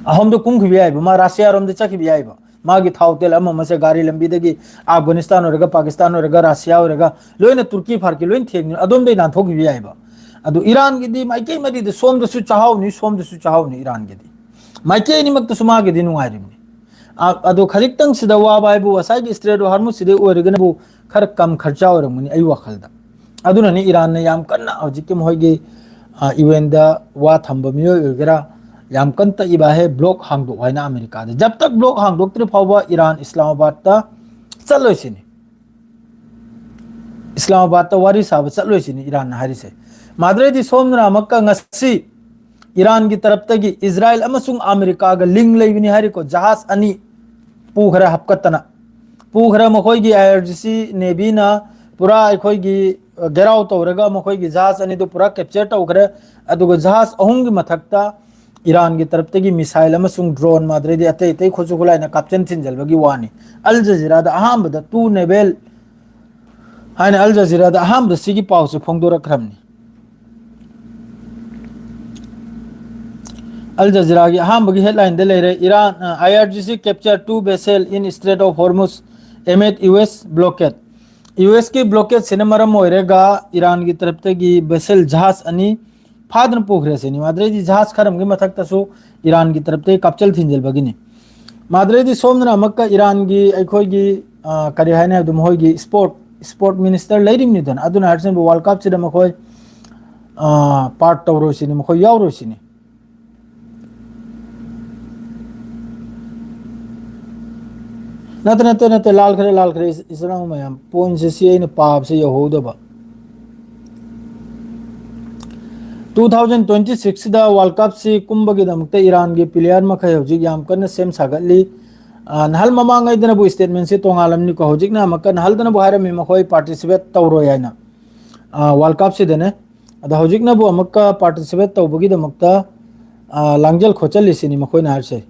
ꯑꯍꯣꯝꯗ ꯀꯨꯝꯈꯤꯕ ꯌꯥꯏꯕ, ꯃꯥ ꯔꯁꯤꯌꯥꯔꯣꯝꯗ ꯆꯠꯈꯤꯕ ꯌꯥꯏꯕ꯫ ꯃꯥꯒꯤ ꯊꯥꯎ ꯇꯦꯜ ꯑꯃ ꯑꯃꯁꯦ ꯒꯥꯔꯤ ꯂꯝꯕꯤꯗꯒꯤ ꯑꯐꯒꯥꯅꯤꯁꯇꯥꯟ ꯑꯣꯏꯔꯒ, ꯄꯥꯀꯤꯁꯇꯥꯟ ꯑꯣꯏꯔꯒ, ꯔꯁꯤꯌꯥ ꯑꯣꯏꯔꯒ ꯂꯣꯏꯅ ꯇꯨꯔꯀꯤ ꯐꯥꯔꯀꯤ ꯂꯣꯏꯅ ꯊꯦꯡꯗꯅ ꯑꯗꯣꯝꯗꯩ ꯅꯥꯟꯊꯣꯛꯈꯤꯕ ꯌꯥꯏꯕ꯫ ꯑꯗꯨ ꯏꯔꯥꯟꯒꯤꯗꯤ ꯃꯥꯏꯀꯩ ꯃꯔꯤꯗ ꯁꯣꯝꯗꯁꯨ ꯆꯥꯍꯥꯎꯅꯤ, ꯁꯣꯝꯗꯁꯨ ꯆꯥꯍꯥꯎꯅꯤ ꯏꯔꯥꯟꯒꯤꯗꯤ꯫ ꯃꯥꯏꯀꯩ ꯑꯅꯤꯃꯛꯇꯁꯨ ꯃꯥꯒꯤꯗꯤ ꯅꯨꯡꯉꯥꯏꯔꯤꯕꯅꯤ꯫ ꯑ-, ꯑꯗꯣ ꯈꯖꯤꯛꯇꯪ ꯁꯤꯗ ꯋꯥꯕ ꯍꯥꯏꯕꯨ ꯉꯁꯥꯏꯒꯤ ꯏꯁꯇ꯭ꯔꯦꯠ ꯑꯣꯐ ꯍꯔꯃꯨꯁꯁꯤꯗꯩ ꯑꯣꯏꯔꯒꯅꯕꯨ ꯈꯔ ꯀꯝ ꯈꯔꯆꯥ ꯑꯣꯏꯔꯝꯒꯅꯤ ꯑꯩ ꯋꯥꯈꯜꯗ꯫ ꯑꯗꯨꯅꯅꯤ ꯏꯔꯥꯟꯅ ꯌꯥꯝ ꯀꯟꯅ ꯍꯧꯖꯤꯛꯀꯤ ꯃꯈꯣꯏꯒꯤ, ꯑ, ꯌꯨ ꯑꯦꯟꯗ ꯋꯥ ꯊꯝꯕ ꯃꯤꯑꯣꯏ ꯑꯣꯏꯒꯦꯔꯥ, ꯌꯥꯝ ꯀꯟꯅ ꯇꯛꯏꯕ ꯍꯥꯏ ꯕ꯭ꯂꯣꯛ ꯍꯥꯡꯗꯣꯛ ꯍꯥꯏꯅ ꯑꯃꯦꯔꯤꯀꯥꯗ꯫ ꯖꯕ ꯇꯛ ꯕ꯭ꯂꯣꯛ ꯍꯥꯡꯗꯣꯛꯇ꯭ꯔꯤ ꯐꯥꯎꯕ ꯏꯔꯥꯟ ꯏꯁꯂꯥꯃꯥꯕꯥꯗꯇ ꯆꯠꯂꯣꯏ ꯁꯤꯅꯤ꯫ ꯏꯁꯂꯥꯃꯥꯕꯥꯗꯇ ꯋꯥꯔꯤ ꯁꯥꯕ ꯆꯠꯂꯣꯏ ꯁꯤꯅꯤ ꯏꯔꯥꯟꯅ ꯍꯥꯏꯔꯤꯁꯦ꯫ ꯃꯥꯗ꯭ꯔꯩꯗꯤ ꯁꯣꯝꯗꯅ ꯑꯃꯨꯛꯀ ꯉꯁꯤ ꯏꯔꯥꯟꯒꯤ ꯇꯔꯞꯇꯒꯤ ꯏꯖꯔꯥꯏꯜ ꯑꯃꯁꯨꯡ ꯑꯃꯦꯔꯤꯀꯥꯒ ꯂꯤꯡ ꯂꯩꯕꯅꯤ ꯍꯥꯏꯔꯤꯀꯣ, ꯖꯍꯥꯖ ꯑꯅꯤ ꯄꯨꯈ꯭ꯔꯦ ꯍꯥꯞꯀꯠꯇꯅ꯫ ꯄꯨꯈ꯭ꯔꯦ ꯃꯈꯣꯏꯒꯤ ꯑꯥꯏ ꯑꯥꯔ ꯖꯤ ꯁꯤ ꯅꯦꯚꯤꯅ ꯄꯨꯔꯥ ꯑꯩꯈꯣꯏꯒꯤ, ꯑ, ꯒꯦꯔꯥꯎ ꯇꯧꯔꯒ ꯃꯈꯣꯏꯒꯤ ꯖꯍꯥꯖ ꯑꯅꯤꯗꯨ ꯄꯨꯔꯥ ꯀꯦꯞꯆꯔ ꯇꯧꯈ꯭ꯔꯦ꯫ ꯑꯗꯨꯒ ꯖꯍꯥꯖ ꯑꯍꯨꯝꯒꯤ ꯃꯊꯛꯇ ꯏꯔꯥꯟꯒꯤ ꯇꯔꯞꯇꯒꯤ ꯃꯤꯁꯥꯏꯜ ꯑꯃꯁꯨꯡ ꯗ꯭ꯔꯣꯟ ꯃꯥꯗ꯭ꯔꯩꯗꯤ ꯑꯇꯩ ꯑꯇꯩ ꯈꯨꯠꯁꯨ ꯈꯨꯠꯂꯥꯏꯅ ꯀꯥꯞꯆꯤꯟ ꯊꯤꯟꯖꯤꯜꯕꯒꯤ ꯋꯥꯅꯤ꯫ ꯑꯜ ꯖꯖꯤꯔꯥꯗ ꯑꯍꯥꯟꯕꯗ ꯇꯨ ꯅꯦꯚꯦꯜ ꯍꯥꯏꯅ ꯑꯜ ꯖꯖꯤꯔꯥꯗ ꯑꯍꯥꯟꯕꯗ ꯁꯤꯒꯤ ꯄꯥꯎꯁꯦ ꯐꯣꯡꯗꯣꯔꯛꯈ꯭ꯔꯕꯅꯤ꯫ ꯑꯜ ꯖꯖꯤꯔꯥꯒꯤ ꯑꯍꯥꯟꯕꯒꯤ ꯍꯦꯗꯂꯥꯏꯟꯗ ꯂꯩꯔꯦ, ꯏꯔꯥꯟ, ꯑ, "IRGC capture two vessel in Strait of Hormuz amid U S blockade." U ꯑꯦꯁꯀꯤ ꯕ꯭ꯂꯣꯀꯦꯠꯁꯤꯅ ꯃꯔꯝ ꯑꯣꯏꯔꯒ ꯏꯔꯥꯟꯒꯤ ꯇꯔꯞꯇꯒꯤ ꯚꯦꯁꯦꯜ ꯖꯍꯥꯖ ꯑꯅꯤ ꯐꯥꯗꯨꯅ ꯄꯨꯈ꯭ꯔꯦ ꯁꯤꯅꯤ꯫ ꯃꯥꯗ꯭ꯔꯩꯗꯤ ꯖꯍꯥꯖ ꯈꯔ ꯑꯃꯒꯤ ꯃꯊꯛꯇꯁꯨ ꯏꯔꯥꯟꯒꯤ ꯇꯔꯞꯇꯒꯤ ꯀꯥꯞꯆꯜ ꯊꯤꯟꯖꯤꯜꯕꯒꯤꯅꯤ꯫ ꯃꯥꯗ꯭ꯔꯩꯗꯤ ꯁꯣꯝꯗꯅ ꯑꯃꯨꯛꯀ ꯏꯔꯥꯟꯒꯤ ꯑꯩꯈꯣꯏꯒꯤ, ꯑ, ꯀꯔꯤ ꯍꯥꯏꯅꯤ ꯍꯥꯏꯕꯗꯣ, ꯃꯈꯣꯏꯒꯤ ꯏꯁꯄꯣꯔꯠ, ꯏꯁꯄꯣꯔꯠ ꯃꯤꯅꯤꯁꯇꯔ ꯂꯩꯔꯤꯕꯅꯤꯗꯅ, ꯑꯗꯨꯅ ꯍꯥꯏꯔꯤꯁꯤꯅꯕꯨ ꯋꯥꯔꯜ ꯀꯞꯁꯤꯗ ꯃꯈꯣꯏ, ꯑ, ꯄꯥꯔꯠ ꯇꯧꯔꯣꯏ ꯁꯤꯅꯤ, ꯃꯈꯣꯏ ꯌꯥꯎꯔꯣꯏ ꯁꯤꯅꯤ꯫ ꯅꯠꯇꯦ, ꯅꯠꯇꯦ, ꯅꯠꯇꯦ, ꯂꯥꯜꯈ꯭ꯔꯦ, ꯂꯥꯜꯈ꯭ꯔꯦ, ꯏꯆ-, ꯏꯆꯤꯟ ꯏꯅꯥꯎ ꯃꯌꯥꯝ꯫ ꯄꯣꯏꯟꯁꯦ ꯁꯤ ꯑꯩꯅ ꯄꯥꯕꯁꯦ ꯌꯧꯍꯧꯗꯕ꯫ Two thousand twenty sixꯁꯤꯗ ꯋꯥꯔꯜ ꯀꯞꯁꯤ ꯀꯨꯝꯕꯒꯤꯗꯃꯛꯇ ꯏꯔꯥꯟꯒꯤ ꯄ꯭ꯂꯦꯌꯔ ꯃꯈꯩ ꯍꯧꯖꯤꯛ ꯌꯥꯝ ꯀꯟꯅ ꯁꯦꯝ ꯁꯥꯒꯠꯂꯤ꯫ ꯑ, ꯅꯍꯥꯟ ꯃꯃꯥꯡꯉꯩꯗꯅꯕꯨ ꯁ꯭ꯇꯦꯠꯃꯦꯟꯁꯤ ꯇꯣꯉꯥꯜꯂꯝꯅꯤꯀꯣ꯫ ꯍꯧꯖꯤꯛꯅ ꯑꯃꯨꯛꯀ ꯅꯍꯥꯟꯗꯅꯕꯨ ꯍꯥꯏꯔꯝꯃꯤ ꯃꯈꯣꯏ ꯄꯥꯔꯇꯤꯁꯤꯄꯦꯠ ꯇꯧꯔꯣꯏ ꯍꯥꯏꯅ, ꯑ, ꯋꯥꯔꯜ ꯀꯞꯁꯤꯗꯅꯦ꯫ ꯑꯗꯣ ꯍꯧꯖꯤꯛꯅꯕꯨ ꯑꯃꯨꯛꯀ ꯄꯥꯔꯇꯤꯁꯤꯄꯦꯠ ꯇꯧꯕꯒꯤꯗꯃꯛꯇ, ꯑ, ꯂꯥꯡꯖꯤꯜ ꯈꯣꯠꯆꯜꯂꯤꯁꯤꯅꯤ ꯃꯈꯣꯏꯅ ꯍꯥꯏꯔꯤꯁꯦ꯫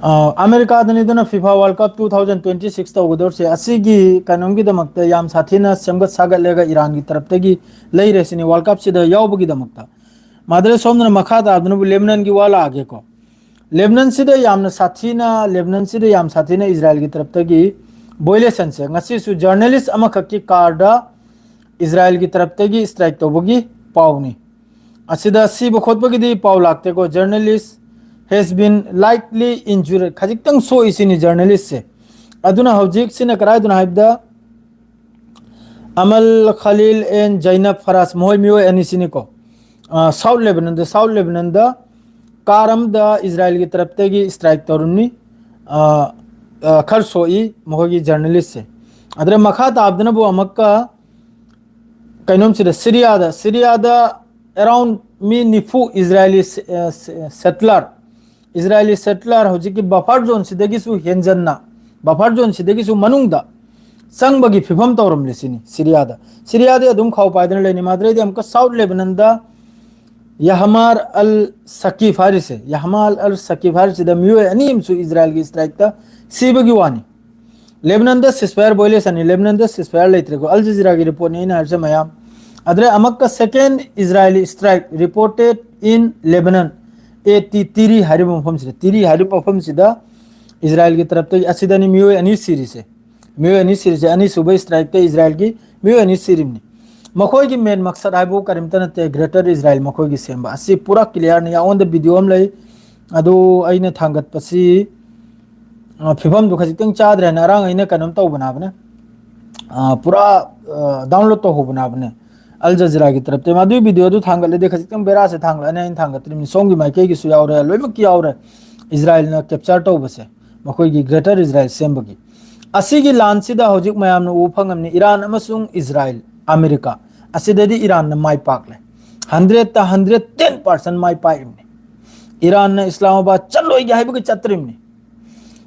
ꯑ, ꯑꯃꯦꯔꯤꯀꯥꯗꯅꯤꯗꯅ FIFA World Cup two thousand twenty six ꯇꯧꯒꯗꯧꯔꯤꯁꯦ꯫ ꯑꯁꯤꯒꯤ ꯀꯩꯅꯣꯝꯒꯤꯗꯃꯛꯇ ꯌꯥꯝ ꯁꯥꯊꯤꯅ ꯁꯦꯝꯒꯠ ꯁꯥꯒꯠꯂꯒ ꯏꯔꯥꯟꯒꯤ ꯇꯔꯞꯇꯒꯤ ꯂꯩꯔꯦ ꯁꯤꯅꯤ, World Cup ꯁꯤꯗ ꯌꯥꯎꯕꯒꯤꯗꯃꯛꯇ꯫ ꯃꯥꯗꯔ, ꯁꯣꯝꯗꯅ ꯃꯈꯥ ꯇꯥꯕꯗꯅꯕꯨ ꯂꯦꯕꯅꯟꯒꯤ ꯋꯥ ꯂꯥꯛꯑꯒꯦꯀꯣ꯫ ꯂꯦꯕꯅꯟꯁꯤꯗ ꯌꯥꯝꯅ ꯁꯥꯊꯤꯅ, ꯂꯦꯕꯅꯟꯁꯤꯗ ꯌꯥꯝ ꯁꯥꯊꯤꯅ ꯏꯖꯔꯥꯏꯜꯒꯤ ꯇꯔꯞꯇꯒꯤ violation ꯁꯦ꯫ ꯉꯁꯤꯁꯨ journalist ꯑꯃꯈꯛꯀꯤ car ꯗ ꯏꯖꯔꯥꯏꯜꯒꯤ ꯇꯔꯞꯇꯒꯤ strike ꯇꯧꯕꯒꯤ ꯄꯥꯎꯅꯤ꯫ ꯑꯁꯤꯗ ꯁꯤꯕ ꯈꯣꯠꯄꯒꯤꯗꯤ ꯄꯥꯎ ꯂꯥꯛꯇꯦꯀꯣ꯫ Journalist has been lightly injured, ꯈꯖꯤꯛꯇꯪ ꯁꯣꯛꯏ ꯁꯤꯅꯤ journalist ꯁꯦ꯫ ꯑꯗꯨꯅ ꯍꯧꯖꯤꯛ ꯁꯤꯅ ꯀꯗꯥꯏꯗꯅꯣ ꯍꯥꯏꯕꯗ, ꯑꯃꯜ ꯈꯂꯤꯜ and ꯖꯩꯅꯕ ꯐꯔꯥꯖ, ꯃꯈꯣꯏ ꯃꯤꯑꯣꯏ ꯑꯅꯤꯁꯤꯅꯤꯀꯣ꯫ ꯑ, South Lebanon ꯗ, South Lebanon ꯗ car ꯑꯃꯗ ꯏꯖꯔꯥꯏꯜꯒꯤ ꯇꯔꯞꯇꯒꯤ strike ꯇꯧꯔꯝꯃꯤ꯫ ꯑ, ꯑ, ꯈꯔ ꯁꯣꯛꯏ ꯃꯈꯣꯏꯒꯤ journalist ꯁꯦ꯫ ꯑꯗꯨꯗ ꯃꯈꯥ ꯇꯥꯕꯗꯅꯕꯨ ꯑꯃꯨꯛꯀ ꯀꯩꯅꯣꯝꯁꯤꯗ, ꯁꯤꯔꯤꯌꯥꯗ, ꯁꯤꯔꯤꯌꯥꯗ around ꯃꯤ ꯅꯤꯐꯨ ꯏꯖꯔꯥꯏꯂꯤ ꯁꯦ-, ꯑ, ꯁꯦ-, settler, ꯏꯖꯔꯥꯏꯂꯤ settler ꯍꯧꯖꯤꯛꯀꯤ buffer zone ꯁꯤꯗꯒꯤꯁꯨ ꯍꯦꯟꯖꯟꯅ, buffer zone ꯁꯤꯗꯒꯤꯁꯨ ꯃꯅꯨꯡꯗ ꯆꯪꯕꯒꯤ ꯐꯤꯕꯝ ꯇꯧꯔꯝꯂꯦ ꯁꯤꯅꯤ ꯁꯤꯔꯤꯌꯥꯗ꯫ ꯁꯤꯔꯤꯌꯥꯗꯤ ꯑꯗꯨꯝ ꯈꯥꯎ ꯄꯥꯏꯗꯅ ꯂꯩꯅꯤ꯫ ꯃꯥꯗ꯭ꯔꯩꯗꯤ ꯑꯃꯨꯛꯀ South Lebanon ꯗ ꯌꯥꯍꯃꯥꯔ ꯑꯜ ꯁꯀꯤꯐ ꯍꯥꯏꯔꯤꯁꯦ, ꯌꯥꯍꯃꯥꯔ ꯑꯜ ꯁꯀꯤꯐ ꯍꯥꯏꯔꯤꯁꯤꯗ ꯃꯤꯑꯣꯏ ꯑꯅꯤ ꯑꯃꯁꯨ ꯏꯖꯔꯥꯏꯜꯒꯤ strike ꯇ ꯁꯤꯕꯒꯤ ꯋꯥꯅꯤ꯫ ꯂꯦꯕꯅꯟꯗ ceasefire violation ꯅꯤ, ꯂꯦꯕꯅꯟꯗ ceasefire ꯂꯩꯇ꯭ꯔꯦꯀꯣ꯫ ꯑꯜ ꯖꯖꯤꯔꯥꯒꯤ report ꯅꯤ ꯑꯩꯅ ꯍꯥꯏꯔꯤꯁꯦ ꯃꯌꯥꯝ꯫ ꯑꯗꯨꯗ ꯑꯃꯨꯛꯀ second Israeli strike reported in Lebanon, at Tiri ꯍꯥꯏꯔꯤꯕ ꯃꯐꯝꯁꯤꯗ, ꯇꯤꯔꯤ ꯍꯥꯏꯔꯤꯕ ꯃꯐꯝꯁꯤꯗ ꯏꯖꯔꯥꯏꯜꯒꯤ ꯇꯔꯞꯇꯒꯤ, ꯑꯁꯤꯗꯅꯤ ꯃꯤꯑꯣꯏ ꯑꯅꯤ ꯁꯤꯔꯤꯁꯦ꯫ ꯃꯤꯑꯣꯏ ꯑꯅꯤ ꯁꯤꯔꯤꯁꯦ, ꯑꯅꯤꯁꯨꯕ strike ꯇ ꯏꯖꯔꯥꯏꯜꯒꯤ ꯃꯤꯑꯣꯏ ꯑꯅꯤ ꯁꯤꯔꯤꯕꯅꯤ꯫ ꯃꯈꯣꯏꯒꯤ main ꯃꯛꯁꯠ ꯍꯥꯏꯕꯨ ꯀꯔꯤꯝꯇ ꯅꯠꯇꯦ, Greater Israel ꯃꯈꯣꯏꯒꯤ ꯁꯦꯝꯕ꯫ ꯑꯁꯤ ꯄꯨꯔꯥ clear ꯅꯤ꯫ ꯑꯩꯉꯣꯟꯗ video ꯑꯃ ꯂꯩ, ꯑꯗꯨ ꯑꯩꯅ ꯊꯥꯡꯒꯠꯄꯁꯤ, ꯑ, ꯐꯤꯕꯝꯗꯨ ꯈꯖꯤꯛꯇꯪ ꯆꯥꯗ꯭ꯔꯦꯅ ꯉꯔꯥꯡ ꯑꯩꯅ ꯀꯩꯅꯣꯝ ꯇꯧꯕꯅꯦ ꯍꯥꯏꯕꯅꯦ, ꯑ, ꯄꯨꯔꯥ, ꯑ, download ꯇꯧꯍꯧꯕꯅꯦ ꯍꯥꯏꯕꯅꯦ ꯑꯜ ꯖꯖꯤꯔꯥꯒꯤ ꯇꯔꯞꯇ꯫ ꯃꯗꯨꯒꯤ video ꯗꯨ ꯊꯥꯡꯒꯠꯂꯗꯤ ꯈꯖꯤꯛꯇꯪ ꯕꯦꯔꯥꯁꯦ ꯊꯥꯡꯒꯠꯂꯅꯤ꯫ ꯑꯩꯅ ꯊꯥꯡꯒꯠꯇ꯭ꯔꯤꯕꯅꯤ, ꯁꯣꯝꯒꯤ ꯃꯥꯏꯀꯩꯒꯤꯁꯨ ꯌꯥꯎꯔꯦ, ꯂꯣꯏꯅꯃꯛꯀꯤ ꯌꯥꯎꯔꯦ꯫ ꯏꯖꯔꯥꯏꯜꯅ capture ꯇꯧꯕꯁꯦ, ꯃꯈꯣꯏꯒꯤ Greater Israel ꯁꯦꯝꯕꯒꯤ꯫ ꯑꯁꯤꯒꯤ ꯂꯥꯟꯁꯤꯗ ꯍꯧꯖꯤꯛ ꯃꯌꯥꯝꯅ ꯎꯕ ꯐꯪꯉꯝꯅꯤ, ꯏꯔꯥꯟ ꯑꯃꯁꯨꯡ ꯏꯖꯔꯥꯏꯜ, ꯑꯃꯦꯔꯤꯀꯥ, ꯑꯁꯤꯗꯗꯤ ꯏꯔꯥꯟꯅ ꯃꯥꯏ ꯄꯥꯛꯂꯦ꯫ Hundred ꯇ hundred ten percent ꯃꯥꯏ ꯄꯥꯛꯏꯕꯅꯤ꯫ ꯏꯔꯥꯟꯅ ꯏꯁꯂꯥꯃꯥꯕꯥꯗ ꯆꯠꯂꯣꯏꯒꯦ ꯍꯥꯏꯕꯒꯤ ꯆꯠꯇ꯭ꯔꯤꯕꯅꯤ꯫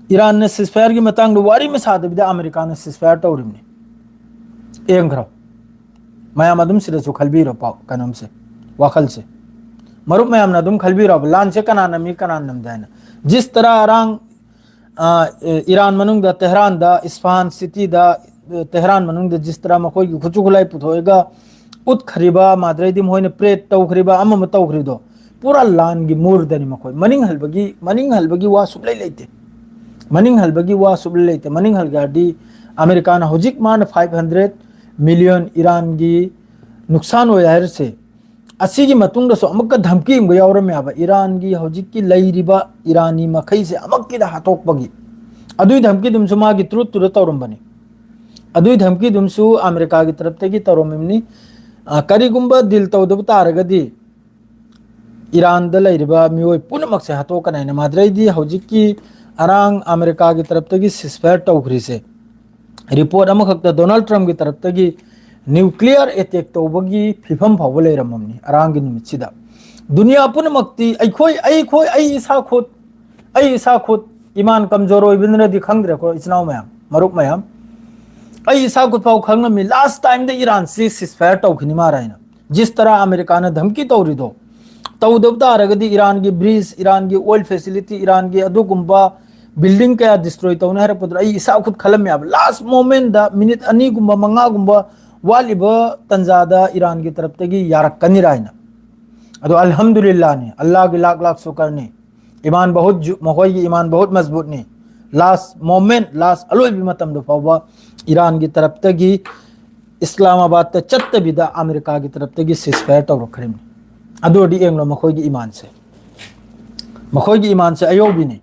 ꯏꯔꯥꯟꯅ ceasefire ꯒꯤ ꯃꯇꯥꯡꯗ ꯋꯥꯔꯤ ꯑꯃ ꯁꯥꯗꯕꯤꯗ ꯑꯃꯦꯔꯤꯀꯥꯅ ceasefire ꯇꯧꯔꯤꯕꯅꯤ꯫ ꯌꯦꯡꯈ꯭ꯔꯣ꯫ ꯃꯌꯥꯝ ꯑꯗꯨꯝ ꯁꯤꯗꯁꯨ ꯈꯜꯕꯤꯔꯣ ꯄꯥꯎ, ꯀꯩꯅꯣꯝꯁꯦ, ꯋꯥꯈꯜꯁꯦ꯫ ꯃꯔꯨꯞ ꯃꯌꯥꯝꯅ ꯑꯗꯨꯝ ꯈꯜꯕꯤꯔꯣꯕ, ꯂꯥꯟꯁꯦ ꯀꯅꯥꯅ ꯃꯤ ꯀꯅꯥꯅ ꯅꯝꯗꯦ ꯍꯥꯏꯅ꯫ ꯖꯤꯁ ꯇꯔꯥ ꯑꯔꯥꯡ, ꯑ, ꯏꯔꯥꯟ ꯃꯅꯨꯡꯗ ꯇꯦꯍꯔꯥꯟꯗ, ꯏꯁꯐꯥꯍꯥꯟ ꯁꯤꯇꯤꯗ, ꯑ, ꯇꯦꯍꯔꯥꯟ ꯃꯅꯨꯡꯗ ꯖꯤꯁ ꯇꯔꯥ ꯃꯈꯣꯏꯒꯤ ꯈꯨꯠꯁꯨ ꯈꯨꯠꯂꯥꯏ ꯄꯨꯊꯣꯛꯑꯒ ꯎꯠꯈ꯭ꯔꯤꯕ, ꯃꯥꯗ꯭ꯔꯩꯗꯤ ꯃꯈꯣꯏꯅ ꯄ꯭ꯔꯦꯠ ꯇꯧꯈ꯭ꯔꯤꯕ, ꯑꯃ ꯑꯃ ꯇꯧꯈ꯭ꯔꯤꯗꯣ, ꯄꯨꯔꯥ ꯂꯥꯟꯒꯤ ꯃꯨꯔꯗꯅꯤ ꯃꯈꯣꯏ꯫ ꯃꯅꯤꯡ ꯍꯜꯕꯒꯤ, ꯃꯅꯤꯡ ꯍꯜꯕꯒꯤ ꯋꯥ ꯁꯨꯛꯂꯩ ꯂꯩꯇꯦ꯫ ꯃꯅꯤꯡ ꯍꯜꯕꯒꯤ ꯋꯥ ꯁꯨꯛꯂꯩ ꯂꯩꯇꯦ꯫ ꯃꯅꯤꯡ ꯍꯜꯒꯦ ꯍꯥꯏꯔꯗꯤ ꯑꯃꯦꯔꯤꯀꯥꯅ ꯍꯧꯖꯤꯛ ꯃꯥꯅ five hundred million ꯏꯔꯥꯟꯒꯤ ꯅꯨꯛꯁꯥꯟ ꯑꯣꯏ ꯍꯥꯏꯔꯤꯁꯦ, ꯑꯁꯤꯒꯤ ꯃꯇꯨꯡꯗꯁꯨ ꯑꯃꯨꯛꯀ ꯙꯝꯀꯤ ꯑꯃꯒ ꯌꯥꯎꯔꯝꯃꯦ ꯍꯥꯏꯕ, ꯏꯔꯥꯟꯒꯤ ꯍꯧꯖꯤꯛꯀꯤ ꯂꯩꯔꯤꯕ ꯏꯔꯥꯅꯤ ꯃꯈꯩꯁꯦ ꯑꯃꯨꯛꯀꯤꯗ ꯍꯥꯠꯇꯣꯛꯄꯒꯤ꯫ ꯑꯗꯨꯏ ꯙꯝꯀꯤꯗꯨꯝꯁꯨ ꯃꯥꯒꯤ ꯇ꯭ꯔꯨꯠꯇꯨꯗ ꯇꯧꯔꯝꯕꯅꯤ꯫ ꯑꯗꯨꯏ ꯙꯝꯀꯤꯗꯨꯝꯁꯨ ꯑꯃꯦꯔꯤꯀꯥꯒꯤ ꯇꯔꯞꯇꯒꯤ ꯇꯧꯔꯝꯃꯤꯕꯅꯤ꯫ ꯑ, ꯀꯔꯤꯒꯨꯝꯕ ꯗꯤꯜ ꯇꯧꯗꯕ ꯇꯥꯔꯒꯗꯤ ꯏꯔꯥꯟꯗ ꯂꯩꯔꯤꯕ ꯃꯤꯑꯣꯏ ꯄꯨꯝꯅꯃꯛꯁꯦ ꯍꯥꯠꯇꯣꯛꯀꯅꯤ ꯍꯥꯏꯅ꯫ ꯃꯥꯗ꯭ꯔꯩꯗꯤ ꯍꯧꯖꯤꯛꯀꯤ ꯑꯔꯥꯡ ꯑꯃꯦꯔꯤꯀꯥꯒꯤ ꯇꯔꯞꯇꯒꯤ ceasefire ꯇꯧꯈ꯭ꯔꯤꯁꯦ, ꯔꯤꯄꯣꯔꯠ ꯑꯃꯈꯛꯇ ꯗꯣꯅꯥꯜꯗ ꯇ꯭ꯔꯝꯞꯀꯤ ꯇꯔꯞꯇꯒꯤ ꯅ꯭ꯌꯨꯀ꯭ꯂꯤꯌꯔ ꯑꯦꯇꯦꯛ ꯇꯧꯕꯒꯤ ꯐꯤꯕꯝ ꯐꯥꯎꯕ ꯂꯩꯔꯝꯃꯕꯅꯤ ꯑꯔꯥꯡꯒꯤ ꯅꯨꯃꯤꯠꯁꯤꯗ꯫ ꯗꯨꯅꯤꯌꯥ ꯄꯨꯝꯅꯃꯛꯇꯤ ꯑꯩꯈꯣꯏ, ꯑꯩꯈꯣꯏ, ꯑꯩ ꯏꯁꯥ ꯈꯨꯠ, ꯑꯩ ꯏꯁꯥ ꯈꯨꯠ, ꯏꯃꯥꯟ ꯀꯝꯖꯣꯔ ꯑꯣꯏꯕꯅꯤꯅꯗꯤ ꯈꯪꯗ꯭ꯔꯦꯀꯣ, ꯏꯆꯤꯟ ꯏꯅꯥꯎ ꯃꯌꯥꯝ, ꯃꯔꯨꯞ ꯃꯌꯥꯝ, ꯑꯩ ꯏꯁꯥ ꯈꯨꯠ ꯐꯥꯎ ꯈꯪꯉꯝꯃꯤ ꯂꯥꯁ ꯇꯥꯏꯝꯗ ꯏꯔꯥꯟꯁꯤ ceasefire ꯇꯧꯈꯤꯅꯤ ꯃꯥꯔ ꯍꯥꯏꯅ꯫ ꯖꯤꯁ ꯇꯔꯥ ꯑꯃꯦꯔꯤꯀꯥꯅ ꯙꯝꯀꯤ ꯇꯧꯔꯤꯗꯣ ꯇꯧꯗꯕ ꯇꯥꯔꯒꯗꯤ ꯏꯔꯥꯟꯒꯤ ꯕ꯭ꯔꯤꯖ, ꯏꯔꯥꯟꯒꯤ ꯑꯣꯏꯜ ꯐꯦꯁꯤꯂꯤꯇꯤ, ꯏꯔꯥꯟꯒꯤ ꯑꯗꯨꯒꯨꯝꯕ ꯕꯤꯜꯗꯤꯡ ꯀꯌꯥ ꯗꯤꯁꯇ꯭ꯔꯣꯏ ꯇꯧꯅꯤ ꯍꯥꯏꯔꯛꯄꯗꯨꯗ ꯑꯩ ꯏꯁꯥ ꯈꯨꯠ ꯈꯜꯂꯝꯃꯦꯕ꯫ ꯂꯥꯁ ꯃꯣꯃꯦꯟꯗ, ꯃꯤꯅꯤꯠ ꯑꯅꯤꯒꯨꯝꯕ ꯃꯉꯥꯒꯨꯝꯕ ꯋꯥꯠꯂꯤꯕ ꯇꯟꯖꯥꯗ ꯏꯔꯥꯟꯒꯤ ꯇꯔꯞꯇꯒꯤ ꯌꯥꯔꯛꯀꯅꯤꯔꯥ ꯍꯥꯏꯅ꯫ ꯑꯗꯣ ꯑꯜꯍꯝꯗꯨꯂꯤꯜꯂꯥꯍꯅꯤ, ꯑꯜꯂꯥꯍꯒꯤ ꯂꯥꯛ ꯂꯥꯛ ꯁꯨꯀꯔꯅꯤ꯫ ꯏꯃꯥꯟ ꯕꯍꯨꯠ ꯖꯨ-, ꯃꯈꯣꯏꯒꯤ ꯏꯃꯥꯟ ꯕꯍꯨꯠ ꯃꯖꯕꯨꯠꯅꯤ꯫ ꯂꯥꯁ ꯃꯣꯃꯦꯟ, ꯂꯥꯁ ꯑꯂꯣꯏꯕ ꯃꯇꯝꯗ ꯐꯥꯎꯕ ꯏꯔꯥꯟꯒꯤ ꯇꯔꯞꯇꯒꯤ ꯏꯁꯂꯥꯃꯥꯕꯥꯗꯇ ꯆꯠꯇꯕꯤꯗ ꯑꯃꯦꯔꯤꯀꯥꯒꯤ ꯇꯔꯞꯇꯒꯤ ceasefire ꯇꯧꯔꯛꯈ꯭ꯔꯤꯕꯅꯤ꯫ ꯑꯗꯨ ꯑꯣꯏꯔꯗꯤ ꯌꯦꯡꯂꯣ ꯃꯈꯣꯏꯒꯤ ꯏꯃꯥꯟꯁꯦ꯫ ꯃꯈꯣꯏꯒꯤ ꯏꯃꯥꯟꯁꯦ ꯑꯌꯧꯕꯤꯅꯤ꯫